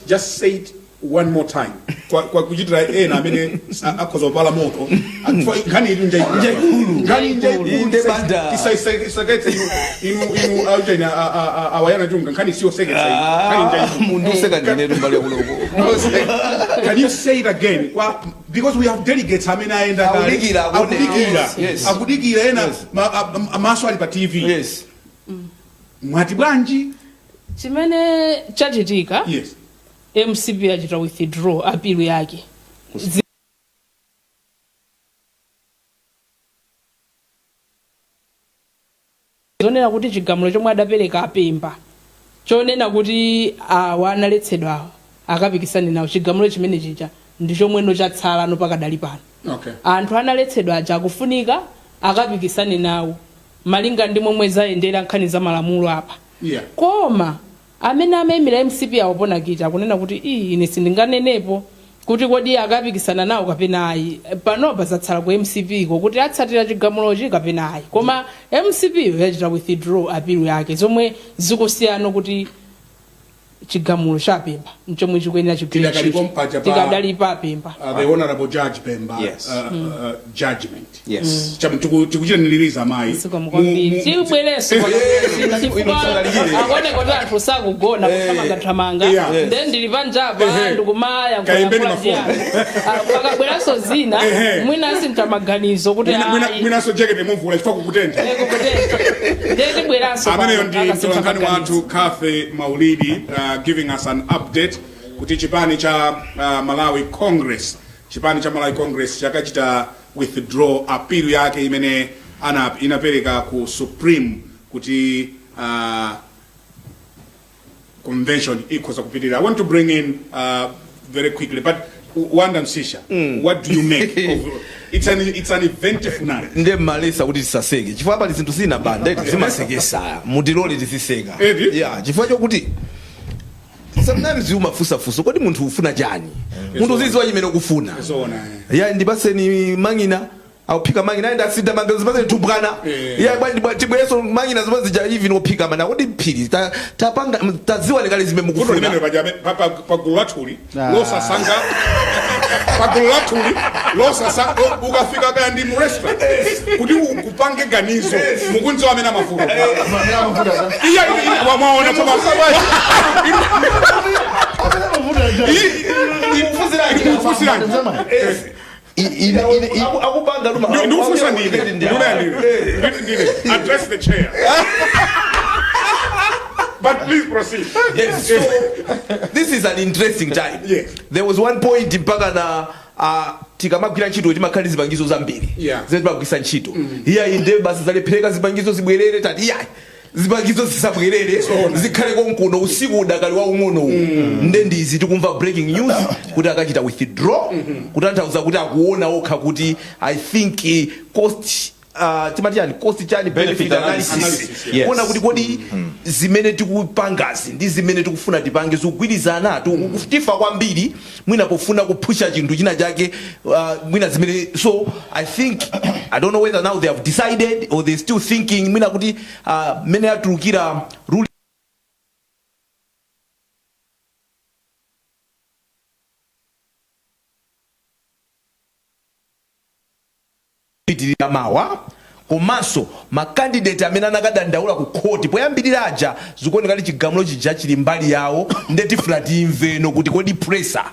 A: just say it one more time kwa kuchitira ena amene akhoza kupala moto. Nkhani ili njaikulu. Nkhani njaikulu.
O: Inde banda.
A: Tisaisaketse inu auchena awayana chunga, nkhani siyo seketsa iyi. Nkhani njaikulu.
O: Mundu useka ndinetu mbali yakuloko.
A: Can you say it again? Because we have delegates amene aenda kale.
O: Akudikira, akuone.
A: Akudikira.
O: Yes.
A: Akudikira ena
O: Yes.
A: maso ali pa TV.
O: Yes.
A: Mwati bwanji?
B: Chimene chachitika,
A: Yes.
B: MCP yachita withdraw appeal yake. Zonena kuti chigamulo chomwe adapereka Apemba chonena kuti awa analetsedwawo akapikisane nawo, chigamulo chimene chija ndi chomweno chatsala no pakadali pano. Anthu analetsedwa aja akufunika akapikisane nawo malinga ndi momwe zayendera nkhani za malamulo apa. Koma amene amayimira MCP Awapona Kita akunena kuti ii, ine sindinganenepo kuti kodi akapikisana nawo kapena ayi. Panopa zatsala ku MCP ko kuti atsatira chigamulochi kapena ayi, koma MCP yo yachita withdraw appeal yake, zomwe zikusiyana kuti chigamulo cha Pemba nchomwe chikuyenera chigwire
A: Tidakalipo
B: ntchito.
A: mpaja pa-
B: Tikadali pa Pemba.
A: The honorable Judge Pemba.
N: Yes.
A: Judgment.
N: Yes.
A: Tikuchita niliriza mayi.
B: Zikomo kwambiri. Chibwerenso chifukwa akuoneka kuti anthu sakugona, kuthamangathamanga. Then ndili panjapa ndikumaya
A: Kayembeni
B: nkuyankhula
A: mafoni.
B: Pakabweranso zina, mwina asintha maganizo kuti ayi.
A: Mwinanso jakete muvula chifukwa kukutentha.
B: Kukutentha. Ndiye tibweranso
A: Ameneyo
B: pano,
A: ndi
B: akasintha
A: mtolankhani
B: maganizo.
A: wathu Cathy Maulidi, giving us an update kuti chipani cha Malawi Congress Chipani cha Malawi Congress chakachita withdraw appeal yake imene inapereka ku Supreme kuti convention ikhoza kupitirira. I want to bring in very quickly, but Wanda Msisha, what do you make of it's an eventful night?
O: Ndiye mmalesa kuti tisaseke chifukwa pali zinthu zina banda zimasekesa, mutilole tiziseka.
A: Eti?
O: Yeah, chifukwa chokuti sometimes umafunsafunsa, kodi munthu ufuna chani? Munthu uzidziwa chimene ukufuna.
A: Zoona, eh.
O: Ya, ndipaseni mang'ina, akuphika mang'ina, ayenda asida mang'ina, zipaseni tubwana. Ya bwana, tibwereso mang'ina zipasi ja even ophika mana kodi phiri tapanga tadziwa lekale zimene
A: Vuto
O: mukufuna.
A: limene paja pa gulu lathuli losasanga, pa gulu lathuli losasanga, ukafika kaya ndi mu restaurant kuti ukupange ganizo, mukunziwa amene amavuta. Iya, mwaona tsopano. Ndikufunsirani.
O: Akupanga luma.
A: Ndikufunsa ndine, ndine, ndine. Address the chair, but please proceed.
O: Yes, so this is an interesting time. There was one point mpaka na tikamagwira ntchito timakhala ndi zipangizo zambiri zimene timagwisa ntchito. Iya, inde basi zalephereka, zipangizo zibwerere. Tati iya, zipangizo zisabwerere, zikhale konkuno usiku udakali waung'ono uwu. Nde ndizi tikumva breaking news kuti akachita withdraw, kutanthauza kuti akuona okha kuti I think cost, timati chani, cost chani, benefit
N: Benefit
O: analysis,
N: analysis, yes.
O: kuona kuti kodi zimene tikupangazi ndi zimene tikufuna tipange zikugwirizana? Tifa kwambiri mwina pofuna kuphusha chinthu china chake, mwina zimene. So I think, I don't know whether now they have decided or they still thinking, mwina kuti mmene atulukira ruling pitirira mawa, komanso makandidate amene anakadandaula ku khoti poyambirira aja, zikuoneka kuti chigamulo chija chili mbali yawo. Nde tifuna timveno kuti kodi presser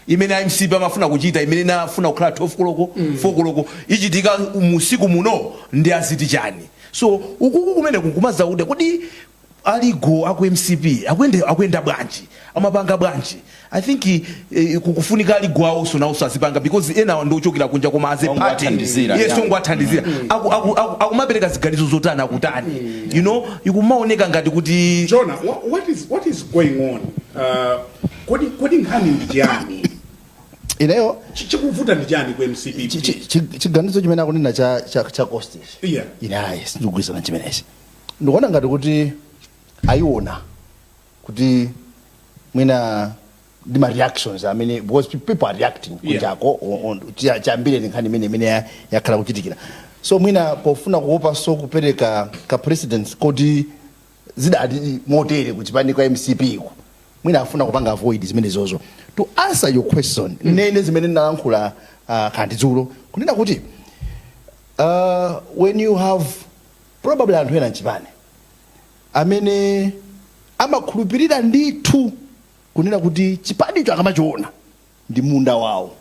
O: imene MCP amafuna kuchita, imene inafuna kukhala 12 koloko, 4 koloko, ichitika musiku muno ndi aziti chani? So ukuku kumene kukumazaude kodi aligo aku MCP akuyenda bwanji, amapanga bwanji? I think kukufunika aligo awonso nawonso azipanga, because enawa ndi ochokera kunja, koma as a party
N: Ongowathandizira,
O: yes,
N: yeah.
O: ongowathandizira. Akumapereka ziganizo zotani, akutani, ikumaoneka ngati kuti
A: Jonah, what is going on? Kodi nkhani ndi chiyani?
P: Ineyo
A: Chikuvuta ndi chani ku MCP?
P: Chiganizo chimene akunena cha cost, ine ayi, sindikugwirizana chimenechi. Ndikuona ngati kuti ayiona kuti mwina ndi ma reactions amene, because people are reacting kunjako chambire ndi nkhani imene yakhala kuchitikira. So mwina pofuna kuopanso kupereka ka precedence koti zidati motere kuchipani kwa MCP ku, mwina afuna kupanga avoid zimene zozo. To answer your question, nene zimene ndinalankhula kandi dzulo, kunena kuti when you have probably anthu ena mchipani amene amakhulupirira ndithu kunena kuti chipanicho akamachiona ndi munda wawo,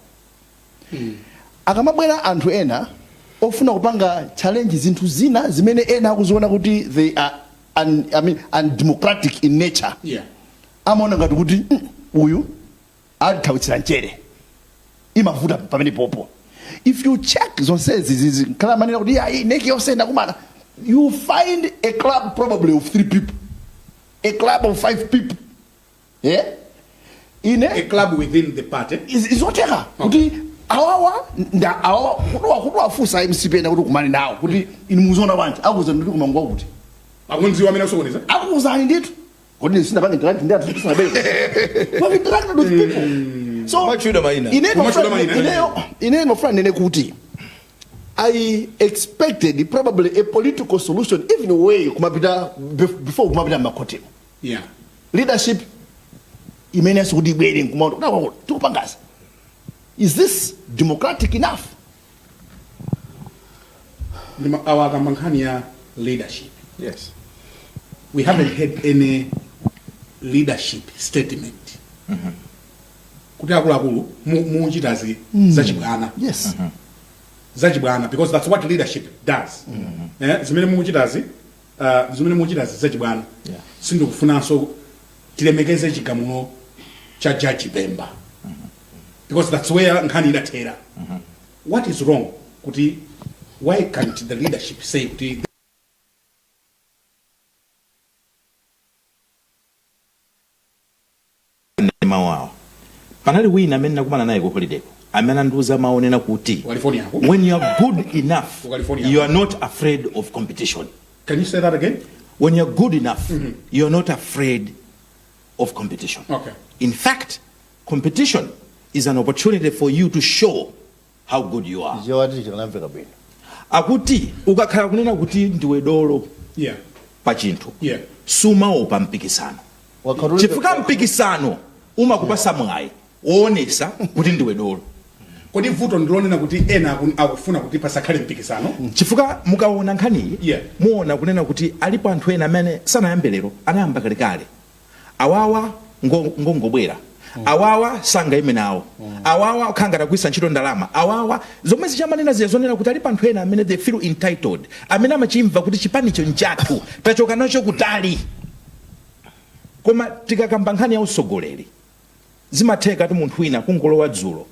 P: akamabwera anthu ena ofuna kupanga challenge zinthu zina zimene ena akuziona kuti they are I mean, undemocratic in nature, amaona ngati kuti uyu athawitsira mchere. Imavuta pamene popo. If you check zonsezi zizi khala manena kuti ayi, NEC yonse ndakumana, you find a club probably of three people, a club of five people, yeah? Ine
A: A club within the party.
P: Izoteka kuti awawa nda awawa kudowa kuwafunsa MCP ena kuti kumane nawo kuti inu muziona bwanji, akuuza nditi kumangwa kuti
A: Akunziwa amene akusokoneza.
P: Akuuzani ndithu kuti sinapange interact ndi anthu, tisanabere. We have interacted with people, so
O: Kumachula mayina.
A: Kumachula mayina.
P: Ine ndimafuna nene kuti I expected probably a political solution even way kumapita before kumapita makhotimo. Leadership imene asikuti ibwere nkumaona kuti tikupangazi, is this democratic enough?
A: Awa akamba nkhani ya leadership.
N: Yes.
A: We haven't had any leadership statement kuti akuluakulu muchitazi zachibwana, zachibwana, because that's what leadership does. Zimene mukuchitazi, zimene mukuchitazi zachibwana. Sindikufunanso tilemekeze chigamulo cha Jaji Pemba. Because that's where nkhani inathera. What is wrong kuti, why can't the leadership say kuti
N: Mawu awo, panali wina amene nakumana naye ku holidayko amene andiuza mawu onena kuti
A: California ako?
N: When you are good enough,
A: Ku California.
N: you are not afraid of competition.
A: Can you say that again?
N: When you are good enough, you are not afraid of competition. In fact, competition is an opportunity for you to show how good you are.
P: Chichewati chikanamveka bwino.
N: Akuti ukakhala kunena kuti ndiwe dolo pa chinthu, sumaopa mpikisano, chifukwa mpikisano umakupasa mwayi woonesa kuti ndiwe dolo.
A: Kodi vuto ndilonena kuti ena akufuna kuti pasakhale mpikisano?
N: Chifukwa mukaona nkhaniyi, muona kunena kuti alipo anthu ena amene sanayambe lero, anayamba kalekale. Awawa ngongobwera, awawa sangaime nawo, awawa akhala ngati akugwiritsa ntchito ndalama, awawa zomwe zichamanena zija zonena kuti alipo anthu ena amene they feel entitled, amene amachimva kuti chipanicho nchathu, tachoka nacho kutali. Koma tikakamba nkhani ya usogoleri, zimatheka kuti munthu wina kungolowa dzulo.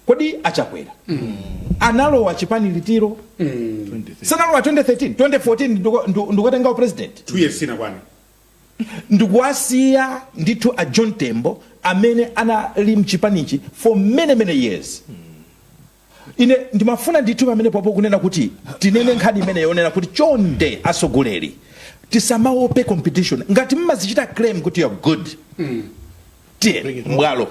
N: Kodi Achakwera analowa chipani litiro? Sanalowa 2013, 2014 ndikukatenga president.
A: 2 years sinakwane.
N: Ndikuwasiya ndithu a John Tembo amene anali mchipanichi for many, many years. Ine ndimafuna ndithu pamene popo kunena kuti tinene nkhani imene yonena kuti chonde asogoleri, tisamaope competition. Ngati mmazichita claim kuti you're good, tiye mbwalo.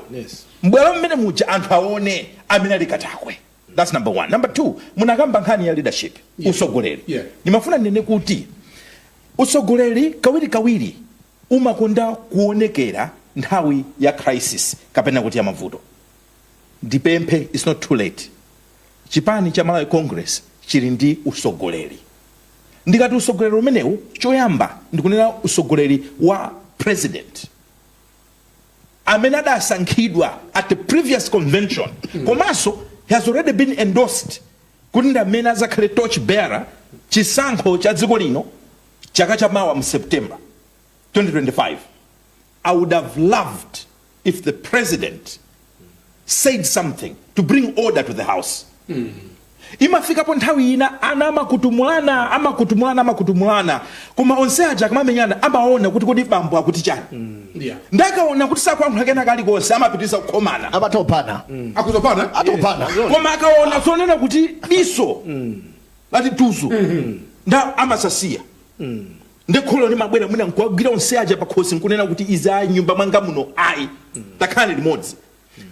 N: Mbwalo mmene muja anthu aone amene ali katakwe. That's number one. Number two, munakamba nkhani ya leadership, usogoleri. Ndimafuna ndinene kuti usogoleri kawirikawiri umakonda kuonekera nthawi ya crisis kapena kuti ya mavuto. Ndipemphe, it's not too late. Chipani cha Malawi Congress chili ndi usogoleri. Ndikati usogoleri umenewu, choyamba ndikunena usogoleri wa president amene adasankhidwa at the previous convention, komanso he has already been endorsed kuti ndi amene azakhale torch bearer chisankho cha dziko lino chaka chamawa mu September 2025. I would have loved if the president said something to bring order to the house. Imafikapo nthawi ina ana amakutumulana, amakutumulana, amakutumulana, koma onse aja akamamenyana amaona kuti kodi bambo akuti chani? Ndakaona kuti sakuyankhula kena kalikonse, amapitiriza kukhomana.
P: Amatopana.
A: Akuzopana.
P: Atopana.
N: Koma akaona zonena kuti diso lati tuzu, nda amasasiya, ndi kholo limabwera mwina nkuwagwira onse aja pakhosi nkunena kuti izi ayi, nyumba mwanga muno ayi, takhalani limodzi.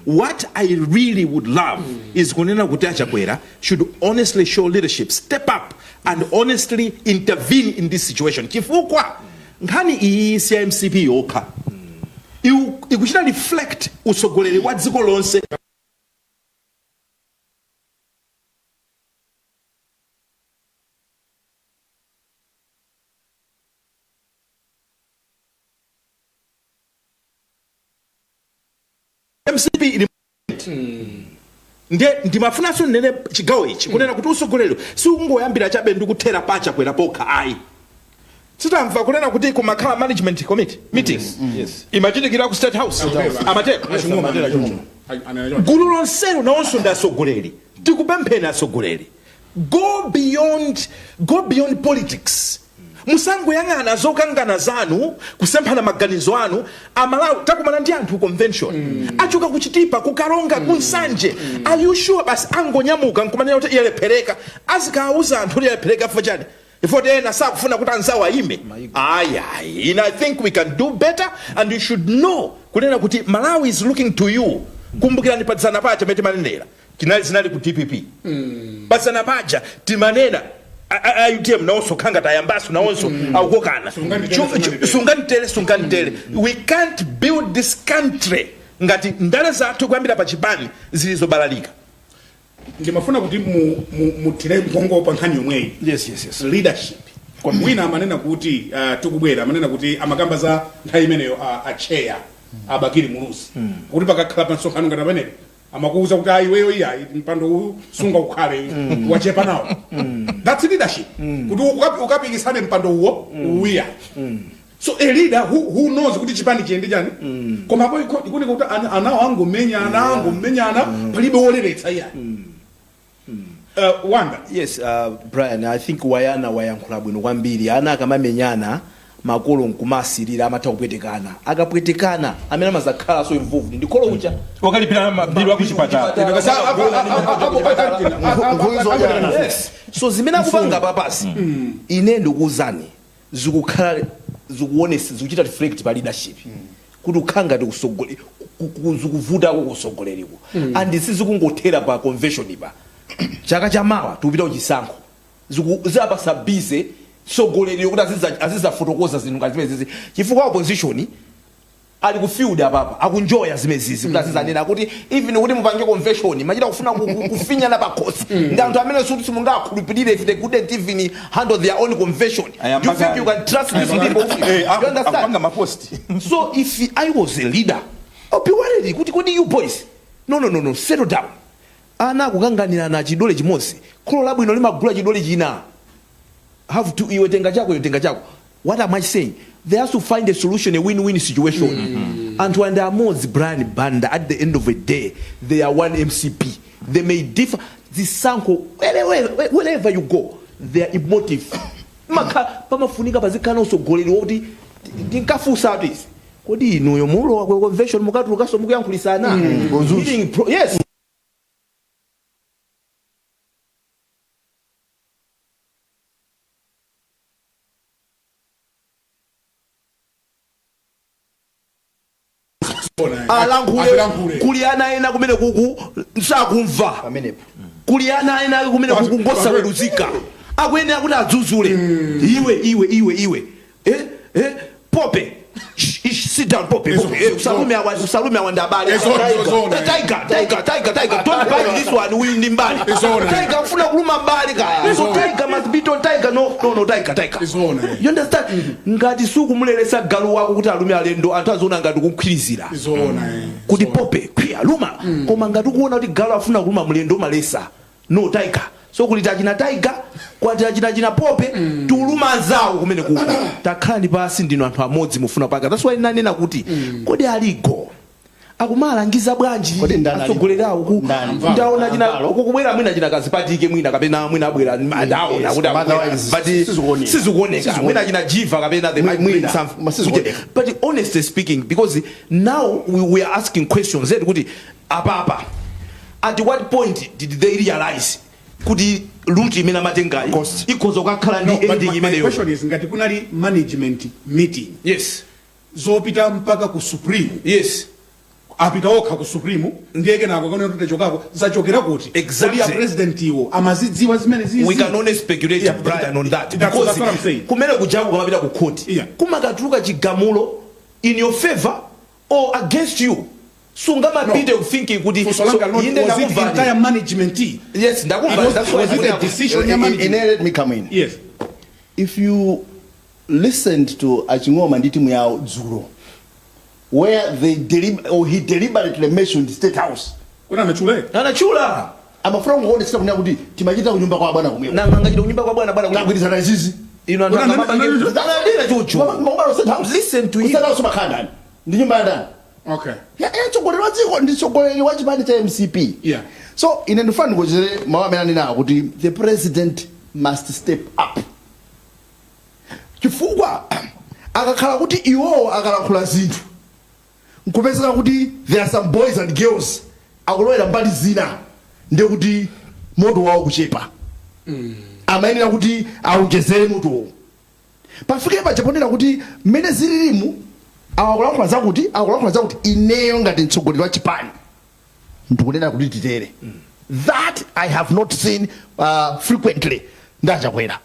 N: What I really would love is kunena kuti Achakwera should honestly show leadership, step up and honestly intervene in this situation, chifukwa nkhani iyi si ya MCP yokha. Ikuchita reflect utsogoleri wa dziko lonse. MCP ili nde ndimafunanso ndinene chigawo ichi kunena kuti usogoleri siungoyambira chabe ndi kuthera pa Chakwera pokha ayi. Sitamva kunena kuti kumakhala management committee meetings imachitikira ku State House, amatero gulu lonselo nawonso ndi atsogoleri. Tikupempheni atsogoleri, go beyond politics. Musangoyang'ana zokangana zanu, kusemphana maganizo anu. Amalawi takumana ndi anthu convention, achoka kuchitipa, kukalonga, kunsanje. Are you sure basi angonyamuka nkumanena kuti yalephereka, azikawuza anthu kuti yalephereka chifukwa chani? Ifo ena sakufuna kuti anzawo ayime. Ayi, ayi, and I think we can do better, and you should know kunena kuti Malawi is looking to you. Kumbukirani padzana paja mene timanenera, tinali zinali ku DPP padzana paja timanena a UTM nawonso khanga tayambaso nawonso akukokana. Sunganitere, sunganitere. We can't build this country ngati ndale zathu kuyambira pa chipani zili zobalalika.
A: Ndimafuna kuti muthire mphongo pa nkhani yomweyi.
O: Yes.
A: Leadership. Wina amanena kuti tikubwera, amanena kuti amakamba za nthawi imeneyo acheya Abakili Muluzi, kuti pakakhala pa msonkhano ngati pamenepo amakuuza kuti ayi, iweyo iyayi, mpando uyu sunga ukhale, wachepa nawo. That's leadership, kuti ukapikisane mpando uwo uwiya. So a leader who knows kuti chipani chiyende chani, koma apo ikuoneka kuti anawo angomenyana, angomenyana, palibe woleretsa iya. Wanda.
O: Yes, Brian, I think Wayana wayankhula bwino kwambiri. Ana akamamenyana, makolo nkumasirira, amatha kupwetekana. Akapwetekana, amene amazakhala so involved ndi kholo uja.
N: Wakalipira mabilu akuchipatala.
O: Yes. So zimene akupanga papasi, ine ndikuwuzani, zikukhala zikuonesa, zikuchita reflect pa leadership kuti ukhala ngati zikuvutako kusogoleriko. And sizikungothera pa convention pa chaka chamawa tikupita kuchisankho. Zapasa busy tsogoleri kuti azizafotokoza zinthu ngati zimenezi, chifukwa opposition ali ku field apapa akunjoya zimezizi kuti azizanena kuti even kuti mupange convention machita kufuna kufinyana pakhosi ndi anthu amene suti simungakhulupirire. If they couldn't even handle their own convention, do you think you can trust these people? You understand?
N: Akupanga mapost.
O: So if I was a leader, I'll be worried kuti kodi you boys, no, no, no, no, settle down. Ana akukanganirana chidole chimodzi, kholo labwino limagula chidole china, have to iwe tenga chako, iwe tenga chako. What am I saying? They have to find a solution, a win-win situation. Anthu and amodzi, Brian Banda, at the end of the day they are one MCP. They may differ zisankho, wherever you go they are emotive. Makha pamafunika pazikhala utsogoleri woti ndinkafunsa ati kodi inuyo mulowa ku convention mukatulukanso mukuyankhulisana. Meaning yes. Alankhule.
A: Alankhule.
O: Kuli ana ena kumene kuku sakumva.
P: Pamenepo.
O: Kuli ana ena kumene kuku ngosaweruzika, akuyenera kuti adzudzule. Iwe, iwe, iwe, iwe, pope. Shh, shh, sit down, Pope. Pope, usalume awa, usalume awa ndabale.
A: Ezona.
O: Tiger, tiger, tiger, tiger, don't bite this one. Uyu ndi mbali.
A: Ezona.
O: Tiger afuna kuluma mbali kaya, so tiger must be on tiger. No, no, no, tiger, tiger.
A: Ezona.
O: You understand? Ngati sukumuleresa galu wako kuti alume alendo, anthu aziona ngati kukhwirizira.
A: Izona.
O: Kuti pope kwiya luma, koma ngati ukuona kuti galu afuna kuluma mlendo, umalesa, no, tiger. So kuli tachina tiger, kwati achina china pope, tiuluma anzawo kumene kuko. Takhalani pasi, ndinu anthu amodzi, mufuna panga. That's why nanena kuti kodi aligo akumalangiza bwanji
P: Kodi ndani aligo?
O: atsogoleri awo ku
P: Ndani?
O: Ndaona china
P: Ambalo?
O: kukubwera mwina china kazipatike mwina kapena mwina abwera, ndaona
P: Yes,
O: kuti
P: koma
O: akubwera.
P: otherwise
O: But
P: sizikuoneka.
O: sizikuoneka. Mwina china jiva kapena they might bring
P: Mwina,
O: some
P: ma sizikuoneka.
O: But honestly speaking, because now we are asking questions zetu kuti apapa at what point did they realize kuti route imene amatengayi ikhoza kukakhala ndi
A: No, but
O: ending
A: my
O: imeneyo?
A: question is, ngati kunali management meeting, zopita mpaka ku supreme, apita okha ku supreme, ndiye kenako kanena kuti tachokako, zachokera kuti?
O: Exactly.
A: Kodi a president iwo amazidziwa zimene zizi?
O: We can only speculate, Brian, on that, because
A: That's what I'm saying.
O: kumene kujaku kamapita ku court, kumakatuluka chigamulo in your favor or against you. Sungamapite
A: No.
O: thinking kuti
A: Funso langa
O: so, inde
A: was it
O: ndakumvani.
A: entire management?
O: Yes, ndakumva. That's why
A: Was it a decision ya management?
P: Ine, let me come in.
A: Yes.
P: If you listened to Achingoma ndi timu yawo dzulo, where they or he deliberately mentioned State House.
A: Kuna anachula?
O: Anachula.
P: Amafuna kungoonetsa kunena kuti timachita kunyumba kwa bwana kumwe.
O: Nanga ngachita kunyumba kwa bwana bwana.
P: Tagwirizana izizi.
O: Ino anthu anadira chocho.
P: Makubalo State House.
O: Listen to him.
P: State House makhala ndani? Ndi nyumba ya ndani?
A: Okay.
P: Ya mtsogoleri wa dziko ndi mtsogoleri wa chipani cha MCP. So ine ndifuna ndikuchezere mawu amene anenawo kuti the president must step up, chifukwa akakhala kuti iwowo akalankhula zinthu nkupezeka kuti there are some boys and girls akulowera mbali zina, ndiye kuti moto wawo kuchepa. Amayenera kuti aonjezere motowo, pafike paja ponena kuti mmene zililimu, awakulankhula zakuti, akulankhula zakuti, ineyo ngati mtsogoleri wa chipani ndikunena kuti titere. That I have not seen frequently ndachakwera.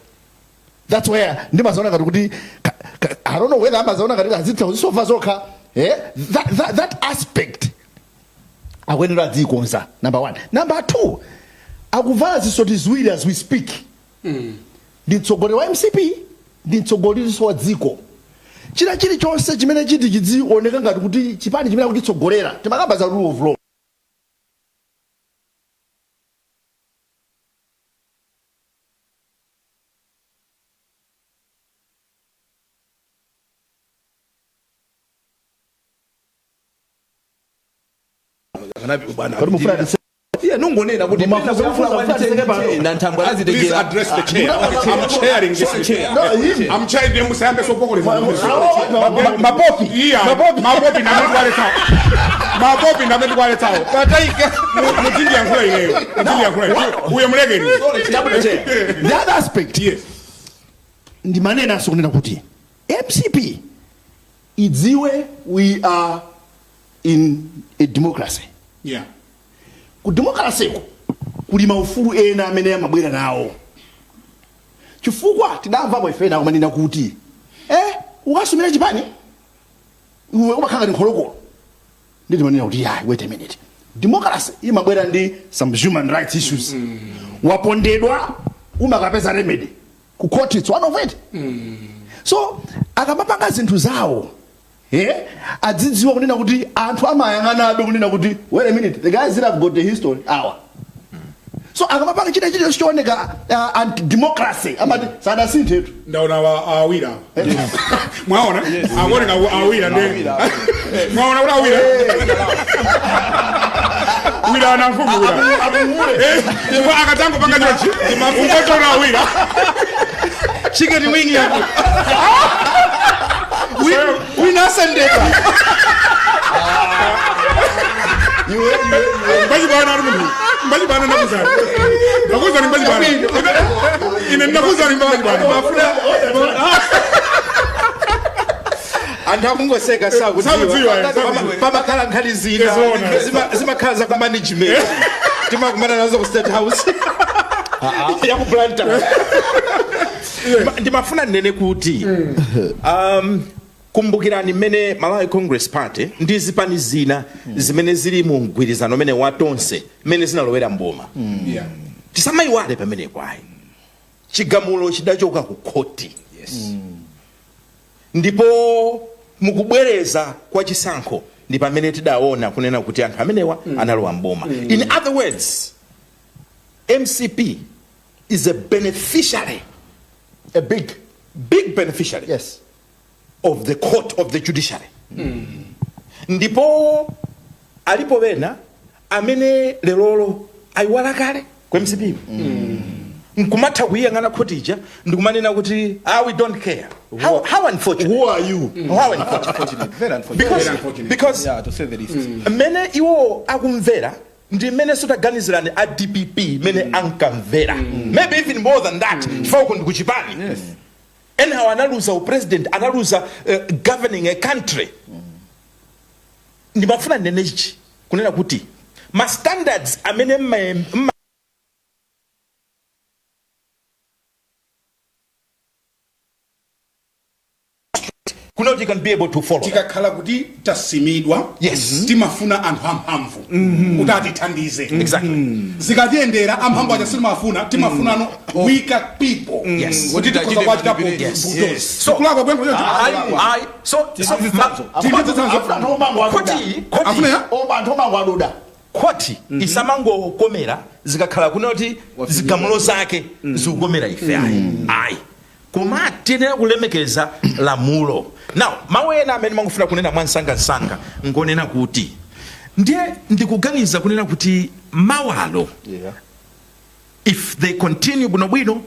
P: That's where ndimazaona ngati kuti I don't know whether amazaona ngati azitha kuzisova zokha. That aspect akuyenera adzikonza, number one. Number two, akuvala zisoti ziwiri as we speak. Ndi mtsogoleri wa MCP, ndi mtsogoleri wa dziko. China chilichonse chimene chiti chidzioneka ngati kuti chipani chimene akuchitsogolera, timakamba za rule of law.
O: Bwana.
P: Kodi mufuna tise-
O: Iye nungonena kuti
P: Mufuna- mufuna tiseke pano.
O: Nanthambwe
A: Please address the chair. I'm chairing this meeting.
P: No, him.
A: I'm chairing them musayambe sopokoleza.
N: Mapopi.
A: Yeah. Mapopi ndamene mapopi ndamene kwaletsawo.
N: Pataika.
A: Muzindiyankhula ineyo. Muzindiyankhula ineyo. Uyo mulekeni.
P: Double chair. The other aspect
A: Yes.
P: ndimanena kunena kuti MCP idziwe we are in a democracy. Ku democracy ku kuli maufulu ena amene amabwera nawo, chifukwa tidamvapo ifena akumanena kuti ukasumira chipani iwe umakhala ngati nkholokolo. Nditimanena kuti, yayi, wait a minute, democracy imabwera ndi some human rights issues. Wapondedwa, umakapeza remedy ku court, it's one of it. So akamapanga zinthu zawo, adzidziwa kunena kuti anthu amayang'anabe kunena kuti, wait a minute, the guys that have got the history awa. So akamapanga china chilichonse chooneka anti democracy, amati sadasinthe.
A: Ndaona awira. Mwaona? Akuoneka awira ndi. Mwaona kuti awira. Wira ana mfumu wira. Chifukwa akatango panga chochi. Ungotoona awira.
N: Chicken wing yako. Wina asendeka.
A: Mbachibana ari munthu. Mbachibana ndakuzani. Ndakuzani mbachibana. Ine ndakuzani mbachibana.
N: Mafuna anthu akungoseka.
A: Sakudziwa, sakudziwa.
N: Pamakhala nkhani zina
A: Ezona.
N: Zimakhala za ku management, timakumana nazo ku State House ya ku Blantyre. Ndimafuna ndinene kuti kumbukirani mmene Malawi Congress Party ndi zipani zina zimene zili mu mgwirizano umene watonse mmene zinalowera mboma. Tisamayiwale pamenepo ayi, chigamulo chidachoka ku khoti. Ndipo mukubwereza kwa chisankho ndi pamene tidaona kunena kuti anthu amenewa analowa mboma. In other words, MCP is a beneficiary,
P: a big
N: big beneficiary of the court, of the judiciary. Ndipo alipo bena amene lerolo ayiwala kale ku MCP, nkumatha kuyiyang'ana khoti ija ndikumanena kuti, ah, we don't care. How unfortunate.
P: Who are you?
N: How unfortunate.
Q: Very unfortunate.
N: Because,
A: Very unfortunate.
N: because
Q: Yeah, to say the least.
N: mmene iwo akumvera ndi mmene sotaganizirani a DPP mmene ankamvera, maybe even more than that, chifukwa uku ndikuchipani. Anyhow, analuza upresident, analuza governing a country. Ndimafuna ndinene ichi kunena kuti ma standards amene kunena kuti you can be able to follow.
A: Tikakhala kuti tasimidwa, timafuna anthu amphamvu kuti atithandize. Zikatiyendera, amphamvu aja sitimafuna, timafunano weaker people kuti tikhoza kuwachita. Kulakwa kuyankho.
N: So khoti
A: Afuna ya?
P: Anthu omango aduda.
N: Khoti isamangokomera zikakhala kuna kuti zigamulo zake zikukomera ife, ayi ayi, koma tiyenera kulemekeza lamulo. Now, mawu ena amene mangofuna kunena mwansangasanga ngonena kuti ndiye ndikuganiza kunena kuti mawalo, if they continue bwinobwino,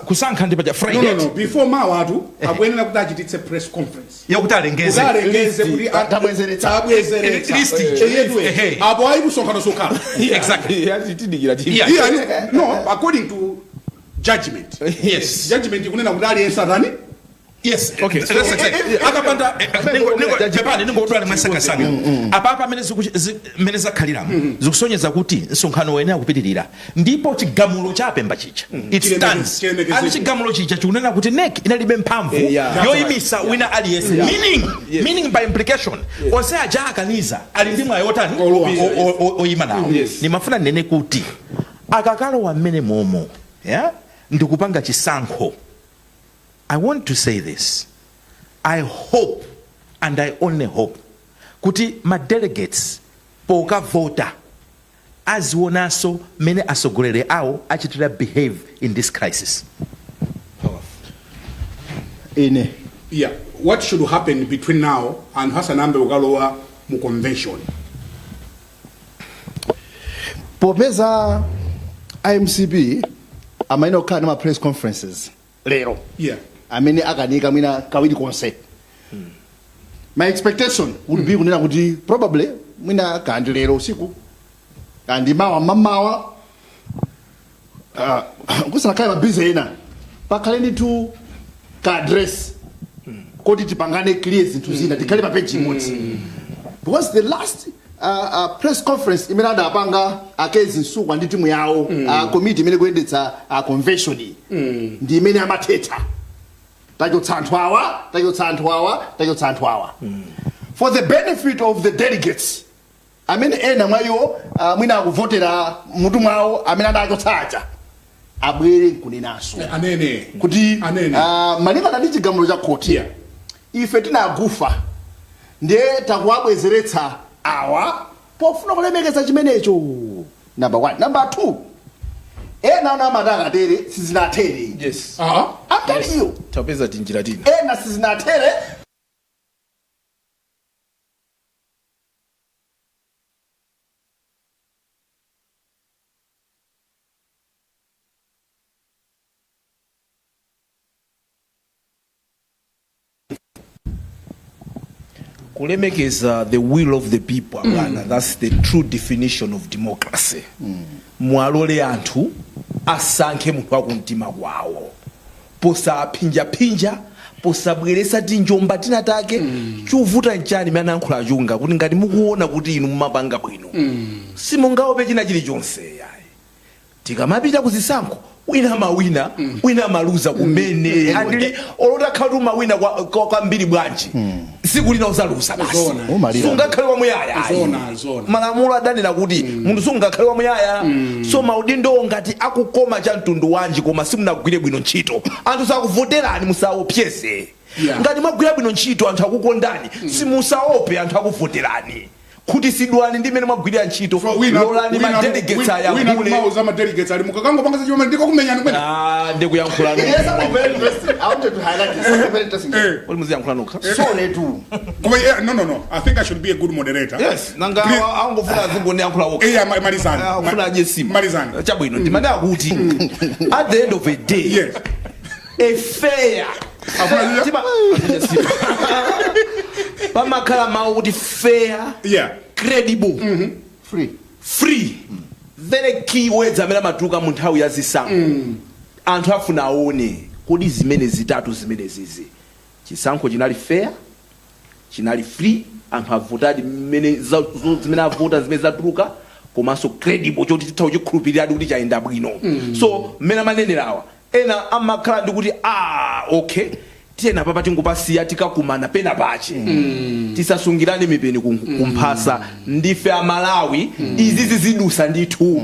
N: kusankha ndi paja
A: No,
N: Friday.
A: no, no. Before mawatu akuyenera kuti achititse press conference
N: yakuti alengeze.
A: Kuti alengeze kuti
P: Tabwezeretsa.
A: Tabwezeretsa.
N: List.
A: Eyedwe. Apo ayi, kusonkhano sokhala.
O: Tidikira.
A: Yeah, no, according to judgment, judgment ikunena kuti aliyense atani?
N: Yes.
Q: Okay,
N: That's exactly. Akapanda pepani, ningodwala mwasangasanga apapa amene mmene zakhaliramo zikusonyeza kuti msonkhano woyenera kupitirira ndipo chigamulo chapemba chicha, it stands.
A: Chilemekezeke.
N: And chigamulo chicha chikunena kuti NEC inalibe mphamvu yoyimisa wina aliyense, meaning by implication onse aja akaniza ali ndi mwayi otani?
A: Olowa.
N: Oyima nawo. Nimafuna ndinene kuti akakalowa mmene momo, yeah? Ndikupanga chisankho, I want to say this. I hope and I only hope kuti ma delegates pokavota azionanso mmene atsogoleri awo achitira behave in this crisis.
P: Ine
A: Yeah, what should happen between now and asanayambe kukalowa mu convention?
P: Popeza iMCP amayenera kukhala ndi ma press conferences lero, amene akanika mwina kawiri konse, my expectation would be kunena kuti probably mwina kandi lero usiku, kandi mawa mamawa, kusanakhale ma busy ena, pakhale ndithu ka address koti tipangane clear zinthu zina, tikhale pa page imodzi, because the last press conference imene adapanga a Kezzie Msukwa ndi timu yawo, committee imene kuyendetsa convention iyi, ndi imene amathetha, tachotsa anthu awa, tachotsa anthu awa, tachotsa anthu awa, for the benefit of the delegates amene ena mwa iwo mwina akuvotera mutu mwawo amene adachotsa aja, abwere nkunenanso
A: anene
P: kuti
A: Anene.
P: Malingana ndi chigamulo cha khoti, ife tinagufa, ndiye takuwabwezeretsa awa pofuna kulemekeza chimenecho, number one. Number two, ena ana amati akatere sizinatere. I'm telling you.
O: Tapeza tinjira tina.
P: Ena sizinatere.
O: Kulemekeza the will of the people, abwana, that's the true definition of democracy. Mwalole anthu asankhe munthu wakumtima kwawo, posaphinjaphinja, posabweresa tinjomba tina take. Chuvuta nchani? Mene anayankhula Chunga kuti ngati mukuona kuti inu mumapanga bwino, simungaope china chilichonse yayi. Tikamapita kuzisankho, wina amawina, wina amaluza kumene. Andili olotakhala kuti umawina kwambiri bwanji, siku lina uzaluza basi.
A: Zona.
P: Umalira.
O: Sungakhale wamuyaya ayi.
A: Zona, zona.
O: Malamulo adanena kuti munthu sungakhale wamuyaya. So maudindo ngati akukoma cha mtundu wanji, koma simunagwire bwino ntchito, anthu sakuvoterani, musaopseze. Ngati mwagwira bwino ntchito, anthu akukondani, simusaope, anthu akuvoterani. Khutisidwani ndi mmene mwagwirira ntchito. Lolani ma delegates
A: Wina
O: ayankhule.
A: mauza ma delegates ali mukakangopanga zachimama ndiko kumenyani kumene.
O: Ah, ndikuyankhula.
P: Yes, something very interesting. I wanted to highlight this. Something very interesting.
O: Kodi muziyankhula nokha?
P: Sorry to.
A: Koma yeah, no, I think I should be a good moderator.
O: Yes, nanga
A: Please.
O: angofuna azingondiyankhula wokha.
A: Eh, malizani.
O: Akufuna adye sima.
A: Malizani.
O: Chabwino, ndimati akuti at the end of the day, a fair
A: Afuna
O: Tima- adye sima. Pamakhala mawu kuti fair, credible,
P: free,
O: free, very key words amene amatuluka mu nthawi ya zisankho. Anthu afuna aone kodi zimene zitatu zimene zizi, chisankho chinali fair, chinali free, anthu avotadi mmene zimene avota zimene zatuluka, komanso credible, choti titha kuchikhulupiriradi kuti chayenda bwino. So mmene amanenerawa, ena amakhala ndi kuti, ah, okay, tiyena papa tingopasiya, tikakumana pena pache. Tisasungirane mipeni kumphasa. Ndife Amalawi. Izizi zidusa ndithu,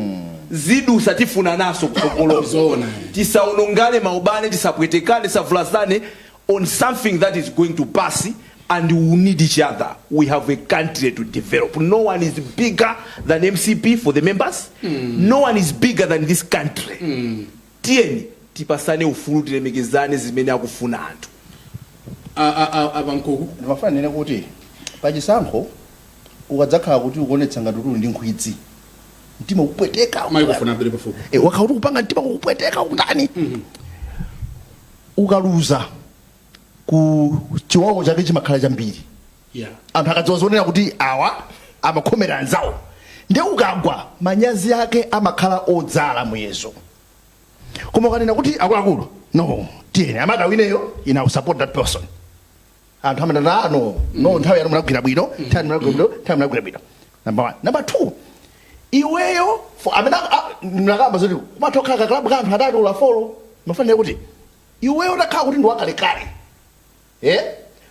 O: zidusa, tifuna naso kutsogolo.
A: Zona.
O: Tisaonongane maubale, tisapwetekane, tisavulazane on something that is going to pass, and we need each other. We have a country to develop. No one is bigger than MCP for the members. No one is bigger than this country. Tiyeni tipasane ufulu, tilemekezane zimene akufuna anthu.
A: Abankuku.
P: Ndimafuna nene kuti pachisankho ukadzakhala kuti ukuonetsa ngati kuti uli ndi nkhwidzi, mtima ukupweteka,
A: Microphone abere pafupi.
P: Wakhala kuti kupanga mtima kukupweteka, ukutani, ukaluza ku chiwawo chake chimakhala chambiri. Anthu akadziwa zonena kuti awa amakhomera anzawo, ndiye ukagwa manyazi ake amakhala odzala muyezo. Koma ukanena kuti akuluakulu, no, tiyeni, amati awineyo, ine I will support that person, anthu amanena, ah, no, nthawi yanu munagwira bwino, nthawi munagwira bwino, nthawi munagwira bwino, number one. Number two, iweyo for amene mnakamba zoti kumatha kukhala ka club ka anthu atatu ola four, mafanire kuti iweyo utakhala kuti ndi wakalekale, eh,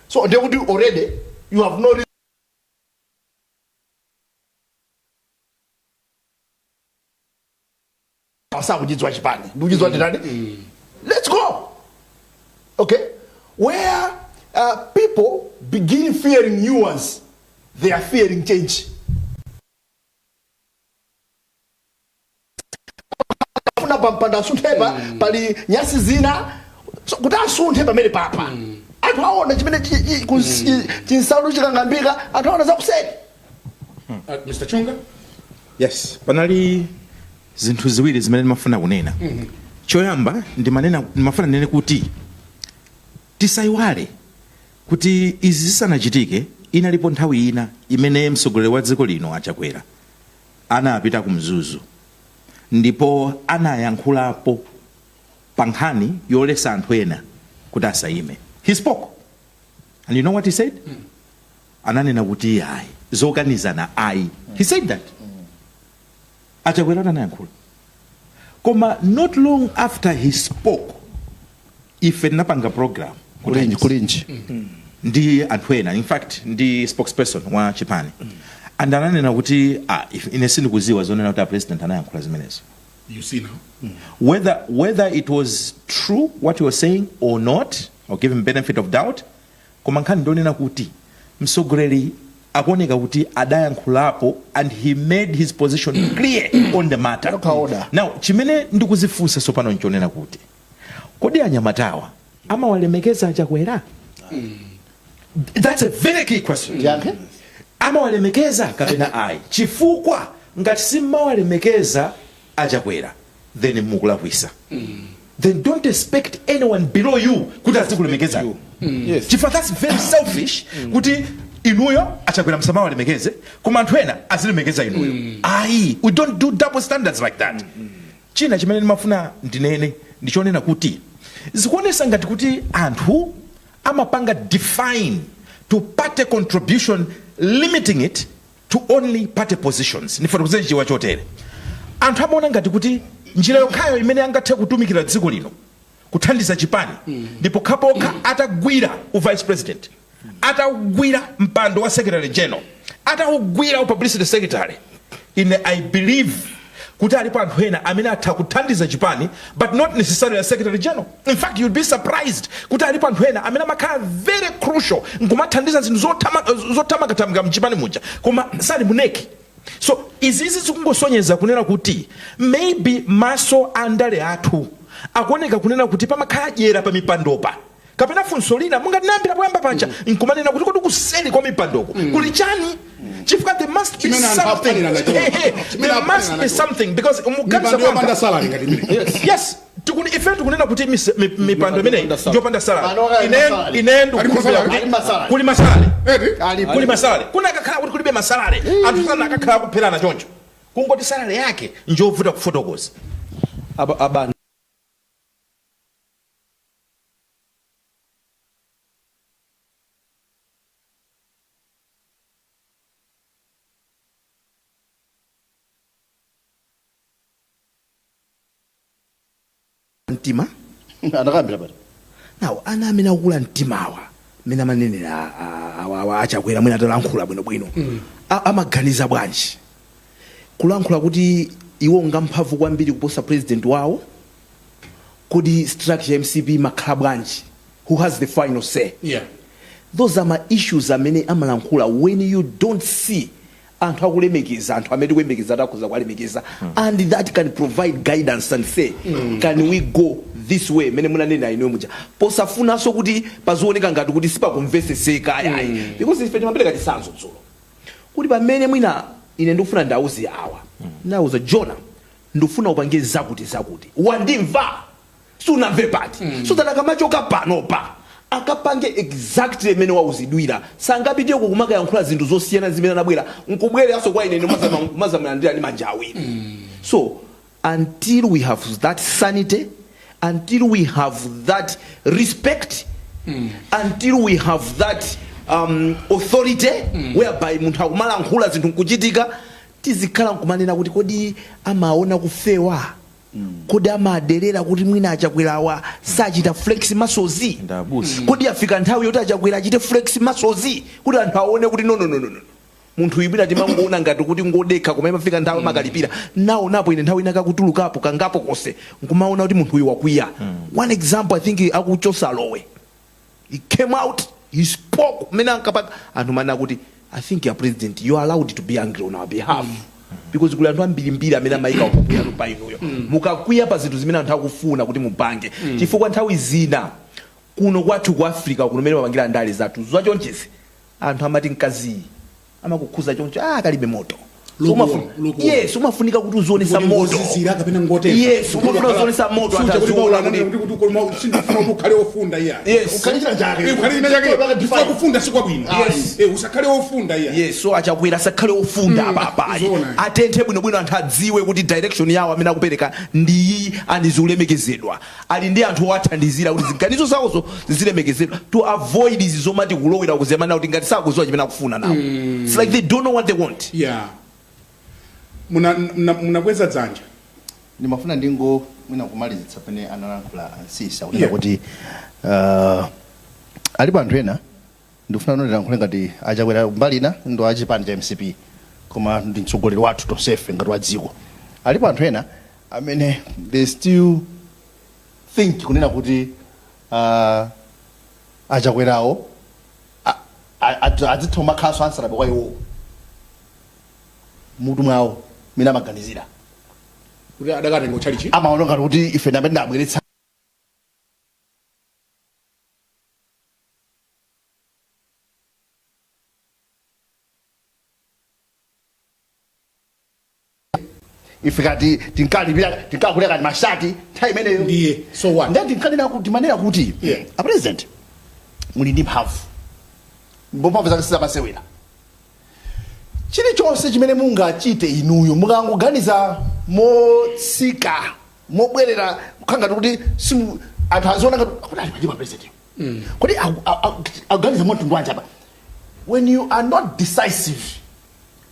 P: so ndiye kuti already you have no reason sakuchidziwa chipani, ndikuchidziwa nditani, let's go. Okay, where people begin fearing new ones, they are fearing change. Funa pampanda asunthepa, pali nyasi zina. So, kuti asunthe pamene papa, anthu aona chimene chinsalu chikang'ambika, anthu aona zakuseri.
A: Mr. Chunga.
N: Yes, panali zinthu ziwiri zimene ndimafuna kunena. Choyamba ndimanena, ndimafuna ndinene kuti tisayiwale kuti izi zisanachitike inalipo nthawi ina imene mtsogoleri wa dziko lino aChakwera anapita ku Mzuzu ndipo anayankhulapo pa nkhani yolesa anthu ena kuti asayime. He spoke and you know what he said? Ananena kuti ayi, zokanizana ayi. He said that. AChakwera anayankhula, koma not long after he spoke, ife tinapanga program ku
P: Kulinji,
N: Times.
P: Kulinji.
N: Ndi anthu ena, in fact ndi spokesperson wa chipani, and ananena kuti ine sindikuziwa zonena kuti a president anayankhula zimenezo.
A: You see now.
N: Whether it was true what he was saying or not, or give him benefit of doubt, koma nkhani ndionena kuti mtsogoleri akuoneka kuti adayankhulapo and he made his position clear on the matter. Now chimene ndikuzifunsa tsopano nchonena kuti kodi anyamatawa amawalemekeza aChakwera? That's a very key question. Amawalemekeza kapena ayi? Chifukwa ngati simmawalemekeza aChakwera, then mukulakwisa. Then don't expect anyone below you kuti azikulemekezani. Chifukwa that's very selfish kuti inuyo aChakwera msamawalemekeze, koma anthu ena azilemekeza inuyo. Ayi, we don't do double standards like that. China chimene ndimafuna ndinene ndichonena kuti zikuonesa ngati kuti anthu amapanga define to party contribution, limiting it to only party positions. Ndifotokozere Chichewa chotere: anthu amaona ngati kuti njira yokhayo imene angathe kutumikira dziko lino, kuthandiza chipani, ndi pokhapokha atagwira u vice president, atagwira mpando wa secretary general, atagwira u publicity secretary. Ine I believe kuti alipo anthu ena amene atha kuthandiza chipani but not necessarily a secretary general. In fact, you'd be surprised kuti alipo anthu ena amene amakhala very crucial nkumathandiza zinthu zothamangathamanga mchipani muja, koma sali mu NEC. So izizi zikungosonyeza kunena kuti maybe maso a ndale athu akuoneka kunena kuti pamakhala dyera pa mipandopa, kapena funso lina monga tinayambira poyamba paja nkumanena kuti kodi kuseri kwa mipandoko kuli chani? Chifukwa there must be
A: Chimene anthu
N: something.
A: afanira nacho. Chimene
N: There must
A: afanira
N: be
A: nacho.
N: something, because muganiza
A: Mipando
N: kwanga
A: yopanda salary ngati imene.
N: Yes, ife tikunena kuti mipando imeneyi njopanda salary.
P: Pano kali masalary.
N: Ine ndikukhulupirira
A: Ali
N: kuti
P: Ali masalary.
N: kuli masalary.
A: Eti?
P: Alipo.
N: Kuli masalary. Kunakakhala kuti kulibe masalary, anthu sana akakhala kupherana choncho. Kungoti salary yake njovuta kufotokoza.
O: Aba mtima.
P: Anakambira pati.
O: Now ana amene akukula mtimawa, amene amanenera awa aChakwera, mwina atalankhula bwinobwino, amaganiza bwanji kulankhula kuti iwo ngamphamvu kwambiri kuposa president wawo? Kodi structure ya MCP imakhala bwanji? Who has the final say? Those are my issues amene amalankhula when you don't see anthu akulemekeza anthu amene tikuyembekeza akhoza kuwalemekeza, and that can provide guidance and say, can we go this way, mene munanena inuyo muja, posafunanso kuti pazioneka ngati kuti sipakumveseseka, ayayi, because ife timapereka chitsanzo dzulo kuti pamene mwina ine ndikufuna ndauze awa, ndauza Jona, ndikufuna upange zakuti zakuti, wandimva? Sunamve pati? So that akamachoka panopa akapange exactly imene wauzidwira, sangapite uko kumakayankhula zinthu zosiyana zimene anabwera nkubwereranso kwa ine kumazamulandira ndi manja awiri. So until we have that sanity, until we have that respect, until we have that authority whereby munthu akumalankhula zinthu nkuchitika, tizikhala nkumanena kuti kodi amaona kufewa, kodi amaderera kuti mwina aChakwerawa sachita flex muscles?
N: Ndabusa.
O: Kodi afika nthawi yoti aChakwera achite flex muscles kuti anthu aone kuti no, no, no, no, no. Munthu uyu mwina timangoona ngati kuti ngodekha, koma imafika nthawi amakalipira nawo napo. Ine nthawi ina kakutulukapo kangapo konse nkumaona kuti munthu uyu wakwiya. One example, I think akuchosa Lowe, he came out, he spoke mmene ankapanga, anthu manena kuti I think ya president, you are allowed to be angry on our behalf, because kuli anthu ambirimbiri amene amayika kukwiyano pa inuyo mukakwiya pa zinthu zimene anthu akufuna kuti mupange. Chifukwa nthawi zina kuno kwathu ku Africa kuno, mmene mapangira ndale zathu zachonchezi, anthu amati mkaziyi
Q: Amakukhuza choncho, ah, kalibe moto. So
A: Lukewarm, lukewarm.
Q: Yes, umafunika kuti uzionesa
A: Kuti
Q: moto.
A: ngozizira kapena ngotentha.
Q: Yes, umafuna uzionesa moto.
A: Suja kuti
Q: Ataziona
A: Paulo
Q: kuti
A: ananena kuti koma sindifuna kuti ukhale wofunda iya.
Q: Yes.
P: Ukhale china chake.
A: Ukhale china chake.
P: Ukhale
A: Chifukwa kufunda si kwabwino.
Q: Yes.
A: Usakhale wofunda iya.
Q: Yes, so achakwera asakhale ofunda apapa.
A: Zoona.
Q: Atenthe bwinobwino, anthu adziwe kuti direction yawo amene akupereka ndi iyi, andizikulemekezedwa, ali ndi anthu owathandizira kuti ziganizo zawozo zizilemekezedwa, to avoid izi zomati kulowera kuzemana kuti ngati sakudziwa chimene akufuna nawo. It's like they don't know what they want.
A: Yeah. Munakweza dzanja.
P: Ndimafuna ndingo mwina kumalizitsa pene analankhula ansisa kunena kuti alipo anthu ena, ndikufuna ndilankhule ngati achakwera mbali ina ndo achipani cha MCP, koma ndi mtsogoleri wathu tonsefe ngati wa dziko. Alipo anthu ena amene they still think kunena kuti achakwerawo adzitha kumakhalanso answerable kwa iwowo mutu mwawo mene amaganizira
A: kuti adakatenga utchalichi.
P: Amaona ngati kuti ife ndamene ndabweretsa ife kati tinkalipira, tinkakulira kati mashati nthawi imeneyo.
A: Ndiye so what?
P: Ndiye tinkanena kuti, timanena kuti a president muli ndi mphamvu, ndipo mphamvu zake sizamasewera. Chilichonse chimene mungachite inuyo, mukangoganiza motsika, mobwerera, kukhala ngati kuti simu anthu aziona ngati kuti ali pachima president, kodi akuganiza mwa mtundu wanji apa? When you are not decisive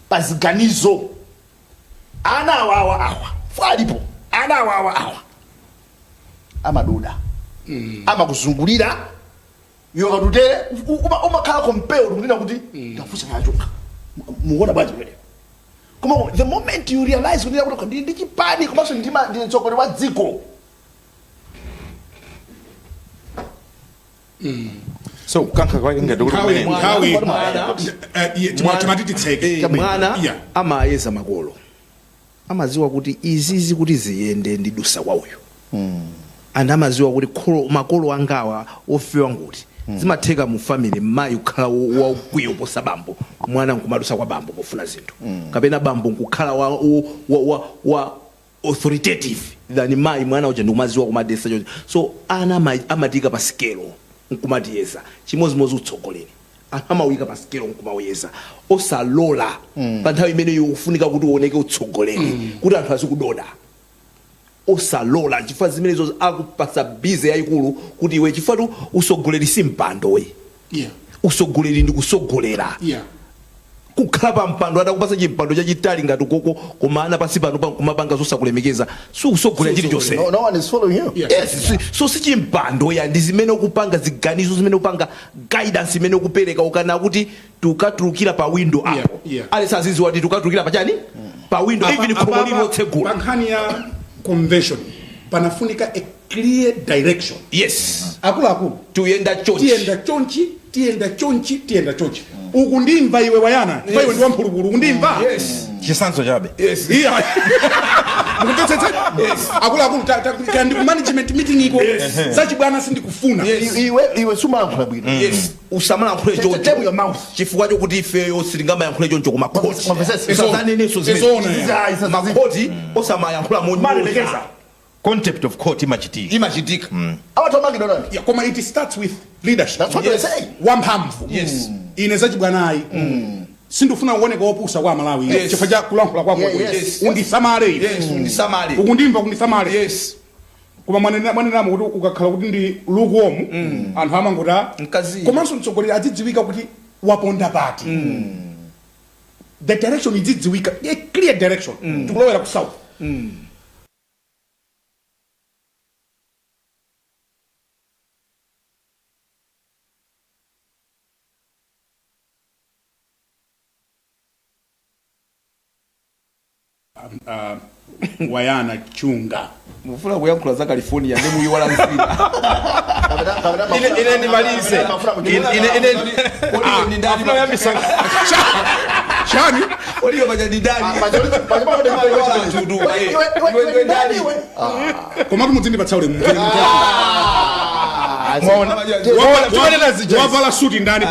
P: pa ziganizo, ana awawa awa alipo, ana awawa awa amaduda, amakuzungulira iwe katutere, umakhala compelled kunena kuti ndafunsa kachoka, mukuona bwanji pamene? Koma the moment you realize kunena kuti ndili ndi chipani komanso ndine mtsogoleri wa dziko.
N: So kukankha kwake ngati kuti
A: Nthawi,
N: kumene
A: nthawi.
Q: Mwana-
A: Timati titseke.
Q: Mwana amayeza makolo, amadziwa kuti izizi kuti ziyende ndidusa kwa uyu. Anthu amadziwa kuti makolo angawa ofewa nguti zimatheka mu family, mayi kukhala waukwiyo posa bambo, mwana nkumadusa kwa bambo pofuna zinthu, kapena bambo nkukhala wa authoritative than mayi, mwana uja ndikumaziwa kumadesa choncho. So ana amatika pa sikelo nkumatiyeza. Chimodzimodzi utsogoleri, anthu amawika pa sikelo nkumawuyeza. Osalola pa nthawi imeneyo ufunika kuti uoneke utsogoleri kuti anthu azikudoda. Osalola, chifukwa zimenezo akupasa busy yayikulu kuti iwe, chifukwa tu usogoleri si mpando we. Usogoleri ndi kusogolera. Kukhala pa mpando, atakupasa chimpando chachitali ngati koko, koma ana pasi pano kumapanga zosakulemekeza, sikusogolera chilichonse.
P: No, no one is following you.
Q: Yes, so si chimpando ya, ndi zimene ukupanga, ziganizo zimene ukupanga, guidance imene ukupereka. Ukana kuti tukatulukira pa window apo, alesi aziziwa kuti tukatulukira pachani, pa window, even khomo lili lotsegula.
A: Pa nkhani ya convention panafunika a clear direction.
Q: Yes.
A: Akuluakulu,
Q: tuyenda chonchi,
A: tiyenda chonchi, tiyenda chonchi, tiyenda chonchi. Ukundimva iwe wayana? Yes. Iwe ndi wamphulupulu, ukundimva?
Q: Yes.
N: Chisanzo chabe.
Q: Yes.
A: Iya. Mukumvetsetsa? Yes. Akuluakulu, kandi ku management meeting iko. Zachibwana sindikufuna.
Q: Yes.
P: Iwe sumalankhula bwino.
Q: Yes. Usamalankhule choncho.
P: Tame your mouth.
Q: Chifukwa chokuti ifeyo sitingamayankhule choncho ku makhoti.
P: Mwamvetsetsa?
Q: Usazanenenso
A: Ezona,
Q: zimene.
P: yeah.
Q: Makhoti osamayankhula monyoza.
P: Malemekeza.
N: Contempt of court imachitika.
Q: Imachitika.
P: Awatomangidwa nani?
A: Yeah, koma it starts with leadership.
P: That's what they say.
A: Wamphamvu.
Q: Yes.
A: Ine zachibwanayi. Sindifuna kuoneka wopusa kwa Malawi.
Q: Yes.
A: Chifukwa cha kulankhula kwako.
Q: Yeah, yes.
A: Undisamale iwe.
Q: Yes, undisamale.
A: Ukundimva, undisamale.
Q: Yes.
A: Koma mwanenamo kuti ukakhala kuti ndi lukewarm, anthu amangota
Q: Mkazi.
A: Komanso mtsogoleri azidziwika kuti waponda pati. The direction izidziwika, a clear direction. Tikulowera ku south. Wayana Chunga.
Q: Mufuna kuyankhula za California ndi muyiwala mzina.
N: Ine ndimalize. Ine afuna kuyambisa.
A: Chani?
Q: Oliyo paja ndi ndani?
A: Koma mudzindipatsa ulemu.
N: Mwaona? Timanena zija.
A: Wavala suti ndani?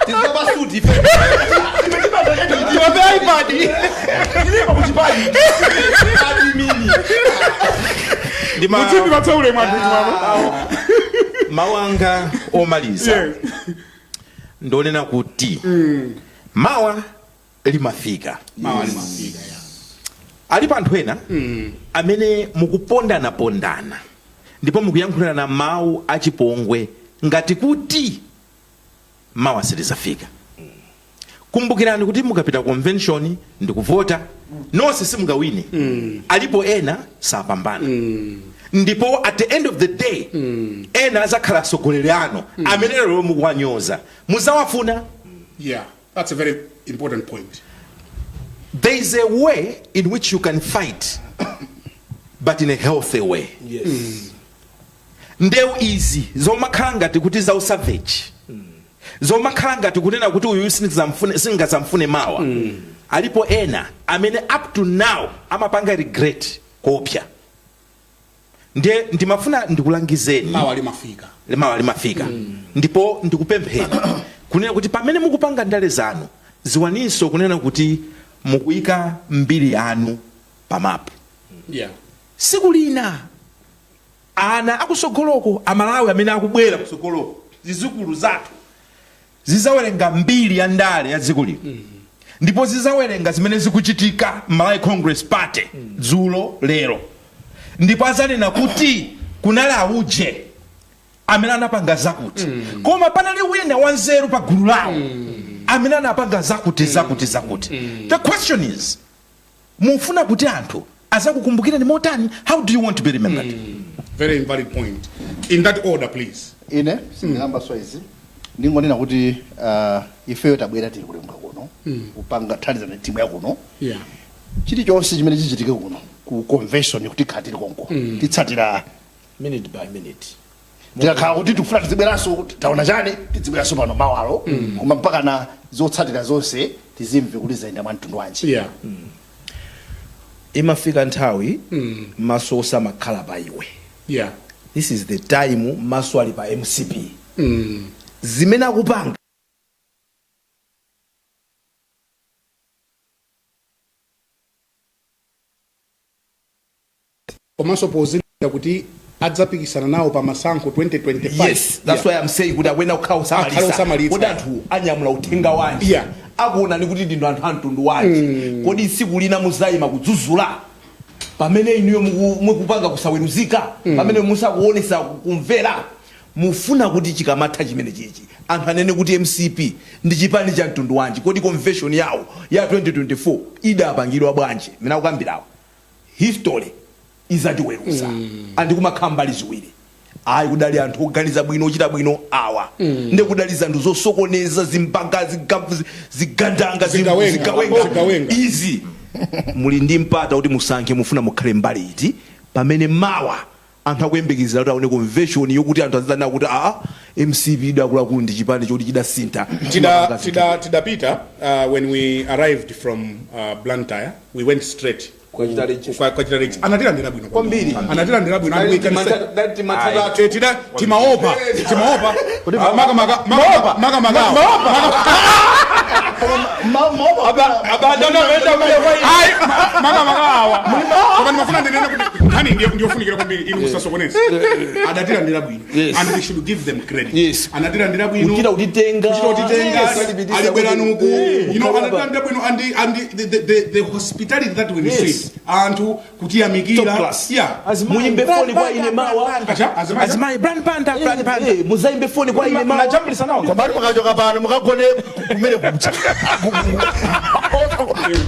Q: Tizabasuti ife.
P: Tiwape iPad.
Q: Tilipa kuchipani. Admin.
A: Mutimbi patsaule mwanthu chiwama.
N: Mawu anga omaliza ndonena kuti mawa limafika.
A: Mawa limafika, yeah.
N: Alipo anthu ena amene mukupondanapondana ndipo mukuyankhulana mawu achipongwe ngati kuti mawa silizafika. Kumbukirani kuti mukapita convention ndikuvota, nonse simungawine. Alipo ena sapambana, ndipo at the end of the day ena azakhala atsogoleri anu amene lero mukuwanyoza, muzawafuna.
A: Yeah, that's a very important point.
N: There is a way in which you can fight, but in a healthy way. Ndewu izi zomakhala ngati kuti za usavage, zomakhala ngati kunena kuti uyu sindingazamfune mawa. Alipo ena amene up to now amapanga regret kopya. Ndiye ndimafuna ndikulangizeni,
A: Mawa limafika.
N: Mawa limafika. Ndipo ndikupempheni kunena kuti pamene mukupanga ndale zanu, ziwaninso kunena kuti mukuyika mbiri yanu pa mapu. Siku lina ana akusogoloko, Amalawi amene akubwera kusogoloko, zizukulu zathu zizawerenga mbiri ya ndale ya dziko lino, ndipo zizawerenga zimene zikuchitika Malawi Congress Party dzulo, lero, ndipo azanena kuti kunali auje amene anapanga zakuti, koma panali wina wanzeru pa gulu lawo amene anapanga zakuti, zakuti, zakuti. The question is, mufuna kuti anthu azakukumbukireni motani? How do you want to be remembered?
A: Very valid point. In that order, please.
P: Ine sindiyamba so izi, ndingonena kuti ifeyo tabwera, tili kulenga kuno kupanga thandizana timu ya kuno. Chilichonse chimene chichitike kuno ku convention, kuti tikhala tili konko, titsatira
O: minute by minute.
P: Tikakhala kuti tikufuna tizibweranso kuti taona chani, tizibweranso pano mawalo, koma mpaka na zotsatira zonse tizimve kuti zayenda mwa mtundu wanji.
Q: Imafika nthawi maso osamakhala pa iwe. This is the time maso ali pa MCP, zimene akupanga.
A: Komanso pozindikira kuti adzapikisana nawo pa masankho 2025.
Q: Yes, that's why I'm saying kuti akuyenera kukhala
A: Akhale
Q: osamalitsa.
A: osamalitsa.
Q: Kodi anthu anyamula uthenga wanji? Akuonani kuti ndinu anthu a mtundu wanji? Kodi tsiku lina muzayima kudzudzula pamene inuyo mukupanga kusaweruzika, pamene musakuonesa kumvera? Mufuna kuti chikamatha chimene chichi anthu anene kuti MCP ndi chipani cha mtundu wanji? Kodi convention yawo ya 2024 idapangidwa bwanji? Mene akukambirawa, history izatiweruza. Andikumakhala mbali ziwiri, ayi, kudali anthu oganiza bwino, ochita bwino awa, ndi kudali zanthu zosokoneza, zimbanga, zigandanga,
A: Zigawenga.
Q: zigawenga.
A: Zigawenga.
Q: Izi muli ndi mpata kuti musankhe mufuna mukhale mbali iti, pamene mawa anthu akuyembekezera kuti aone convention yokuti anthu azizanena kuti aa, MCP idakuluakulu ndi chipani choti chidasintha.
A: Tidapita, when we arrived from Blantyre, we went straight kwachita register. Anatilandira bwino
Q: kwambiri.
A: Anatilandira bwino and we can say- timaopa, timaopa maka maka maka maka maka Ayi, maka maka awa, koma ndimafuna ndinene kuti nkhani ndiyofunikira kwambiri, inu musasokoneze. Adatilandira bwino and we should give them credit. Anatilandira bwino.
Q: Kuchita kutitenga.
A: Kuchita kutitenga.
Q: Yes.
A: Alibweranuku,
Q: Kukhala
A: anatilandira bwino and the hospitality that we received, anthu kutiyamikira.
Q: Top class.
A: Muyimbe
Q: foni kwa ine mawa.
A: Acha, azimayi.
N: Azimayi, Brian Banda, Brian Banda.
Q: Muzayimbe foni kwa ine mawa.
N: Najambulisa nawo.
P: Komatu mukachoka pano mukagone kumene kucha.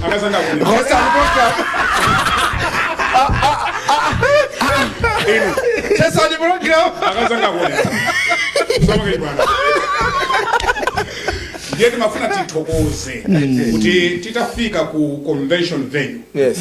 A: Akazanga kuno. Inu.
N: Chesani program.
A: Akazanga kuno. Samake bwana. Ndiye timafuna tithokoze kuti titafika ku convention venue,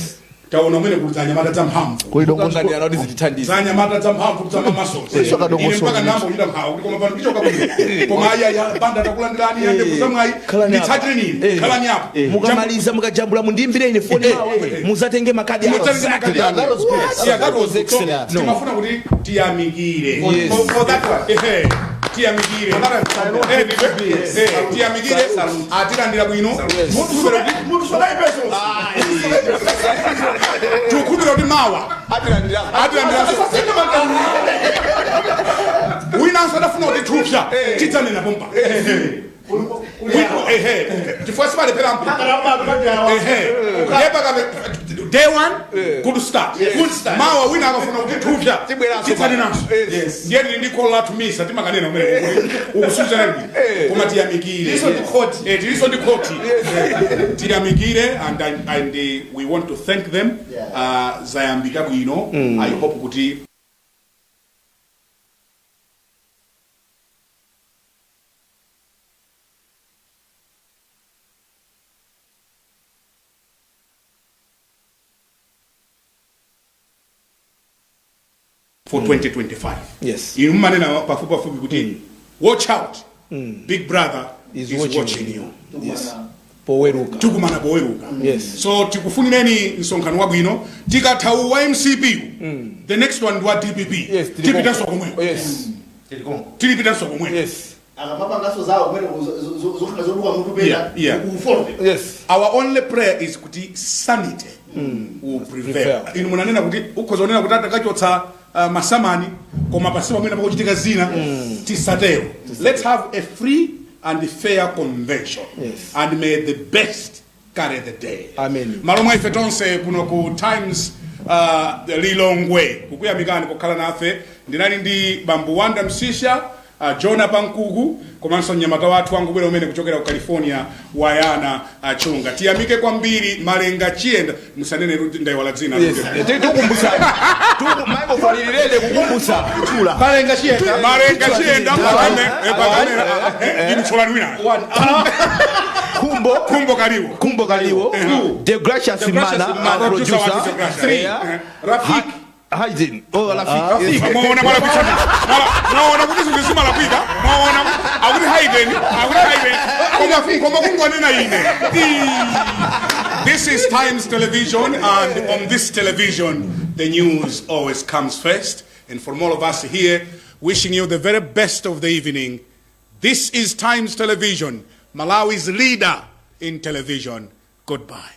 A: Taona umene kuli zanyamata zamphamvu.
P: Kuli dongoso-
Q: Kukangania kuti zitithandize.
A: Zanyamata zamphamvu zamamasozi.
P: Kuliso kadongoso.
A: Ine mpaka ndambo kuchita nkhawa kuti koma pano ndichoka bwino. Koma ayi ayi banda takulandirani yande kuzamwayi.
Q: Khalani apa.
A: Nditsatire nini? Khalani apo.
Q: Mukamaliza mukajambula mundiimbire ine foni mawa, muzatenge makadi anu.
A: Mutsatire makadi anu.
P: That was good.
A: Yeah, that was
Q: excellent.
A: So, timafuna kuti tiyamikire.
Q: Yes.
A: For that one. Ehe. Tiyamikire. Tiyamikire. Atilandira bwino. Tikukhulupirira kuti mawa atilandira. Winanso adafuna kuti thupsa tidzanena pompa. Ehe, chifukwa sipalephera mpu. Ehe, day one, good start.
N: Good start.
A: Mawa wina akafuna kuti thupsa tidzanenanso. Ndiye tili ndi call lathu misa timakanena umene ukusuzana bwino. Koma tiyamikire.
N: Tiliso ndi khoti.
A: Tiliso ndi khoti. Tiyamikire and we want to thank them. Zayambika bwino. I hope kuti for 2025.
Q: Yes.
A: Inu mmanena pafupi pafupi kuti watch out. Big brother is watching you.
Q: Yes. Poweruka.
A: Tikumana poweruka.
Q: Yes.
A: So tikufunireni msonkhano wabwino. Tikatha wa MCP. The next one ndi wa DPP.
Q: Yes,
A: Tipitanso komweko.
Q: Yes.
A: Tilipitanso komweko.
Q: Yes.
P: Akamapangaso zawo kumene zokhala zoduka mutu pena ufollow.
Q: Yes.
A: Our only prayer is kuti sanity will prevail.
Q: Prevail.
A: Inu munanena kuti ukhoza kunena kuti atakachotsa masamani koma pasi pamene pakuchitika zina tisatero. Let's have a free and fair convention.
Q: Yes.
A: And may the best carry the day.
Q: Amen.
A: Malo mwa ife tonse kuno ku Times Lilongwe kukuyamikani pokhala nafe. Ndinali ndi Bambo Wanda Msisha, Jonah Pankuku komanso mnyamata wathu wangubwera umene kuchokera ku California Wayana Chunga. Tiyamike kwambiri Malenga Chiyenda, musanene kuti ndaiwala dzina.
Q: Yes. Tikukumbutsa. Microphone ililele kukumbutsa. Kutchula.
N: Malenga Chiyenda.
A: Malenga Chiyenda pakamera. Inu tsolani wina.
Q: Kumbo.
A: Kumbo Kaliwo.
Q: Kumbo Kaliwo. The Gracious Mana, our
A: Producer
Q: producer.
A: wa The Gracious.
Q: Yeah.
A: Rafik.
Q: Haydn. Oh, Rafik. Yes.
A: Mwaona mwala kuchana. Mwaona kuti zinthu zimalakwika. Mwaona akuti Haydn, akuti Haydn. Koma kungonena ine. This is Times Television, and on this television, the news always comes first. And from all of us here, wishing you the very best of the evening. This is Times Television, Malawi's leader in television. Goodbye.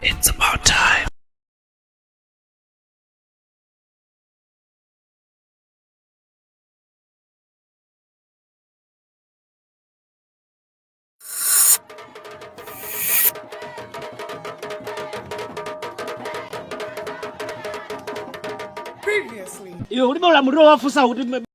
K: It's about time.
J: Previously.
R: Iwe ulibe ulamuliro wafusa kuti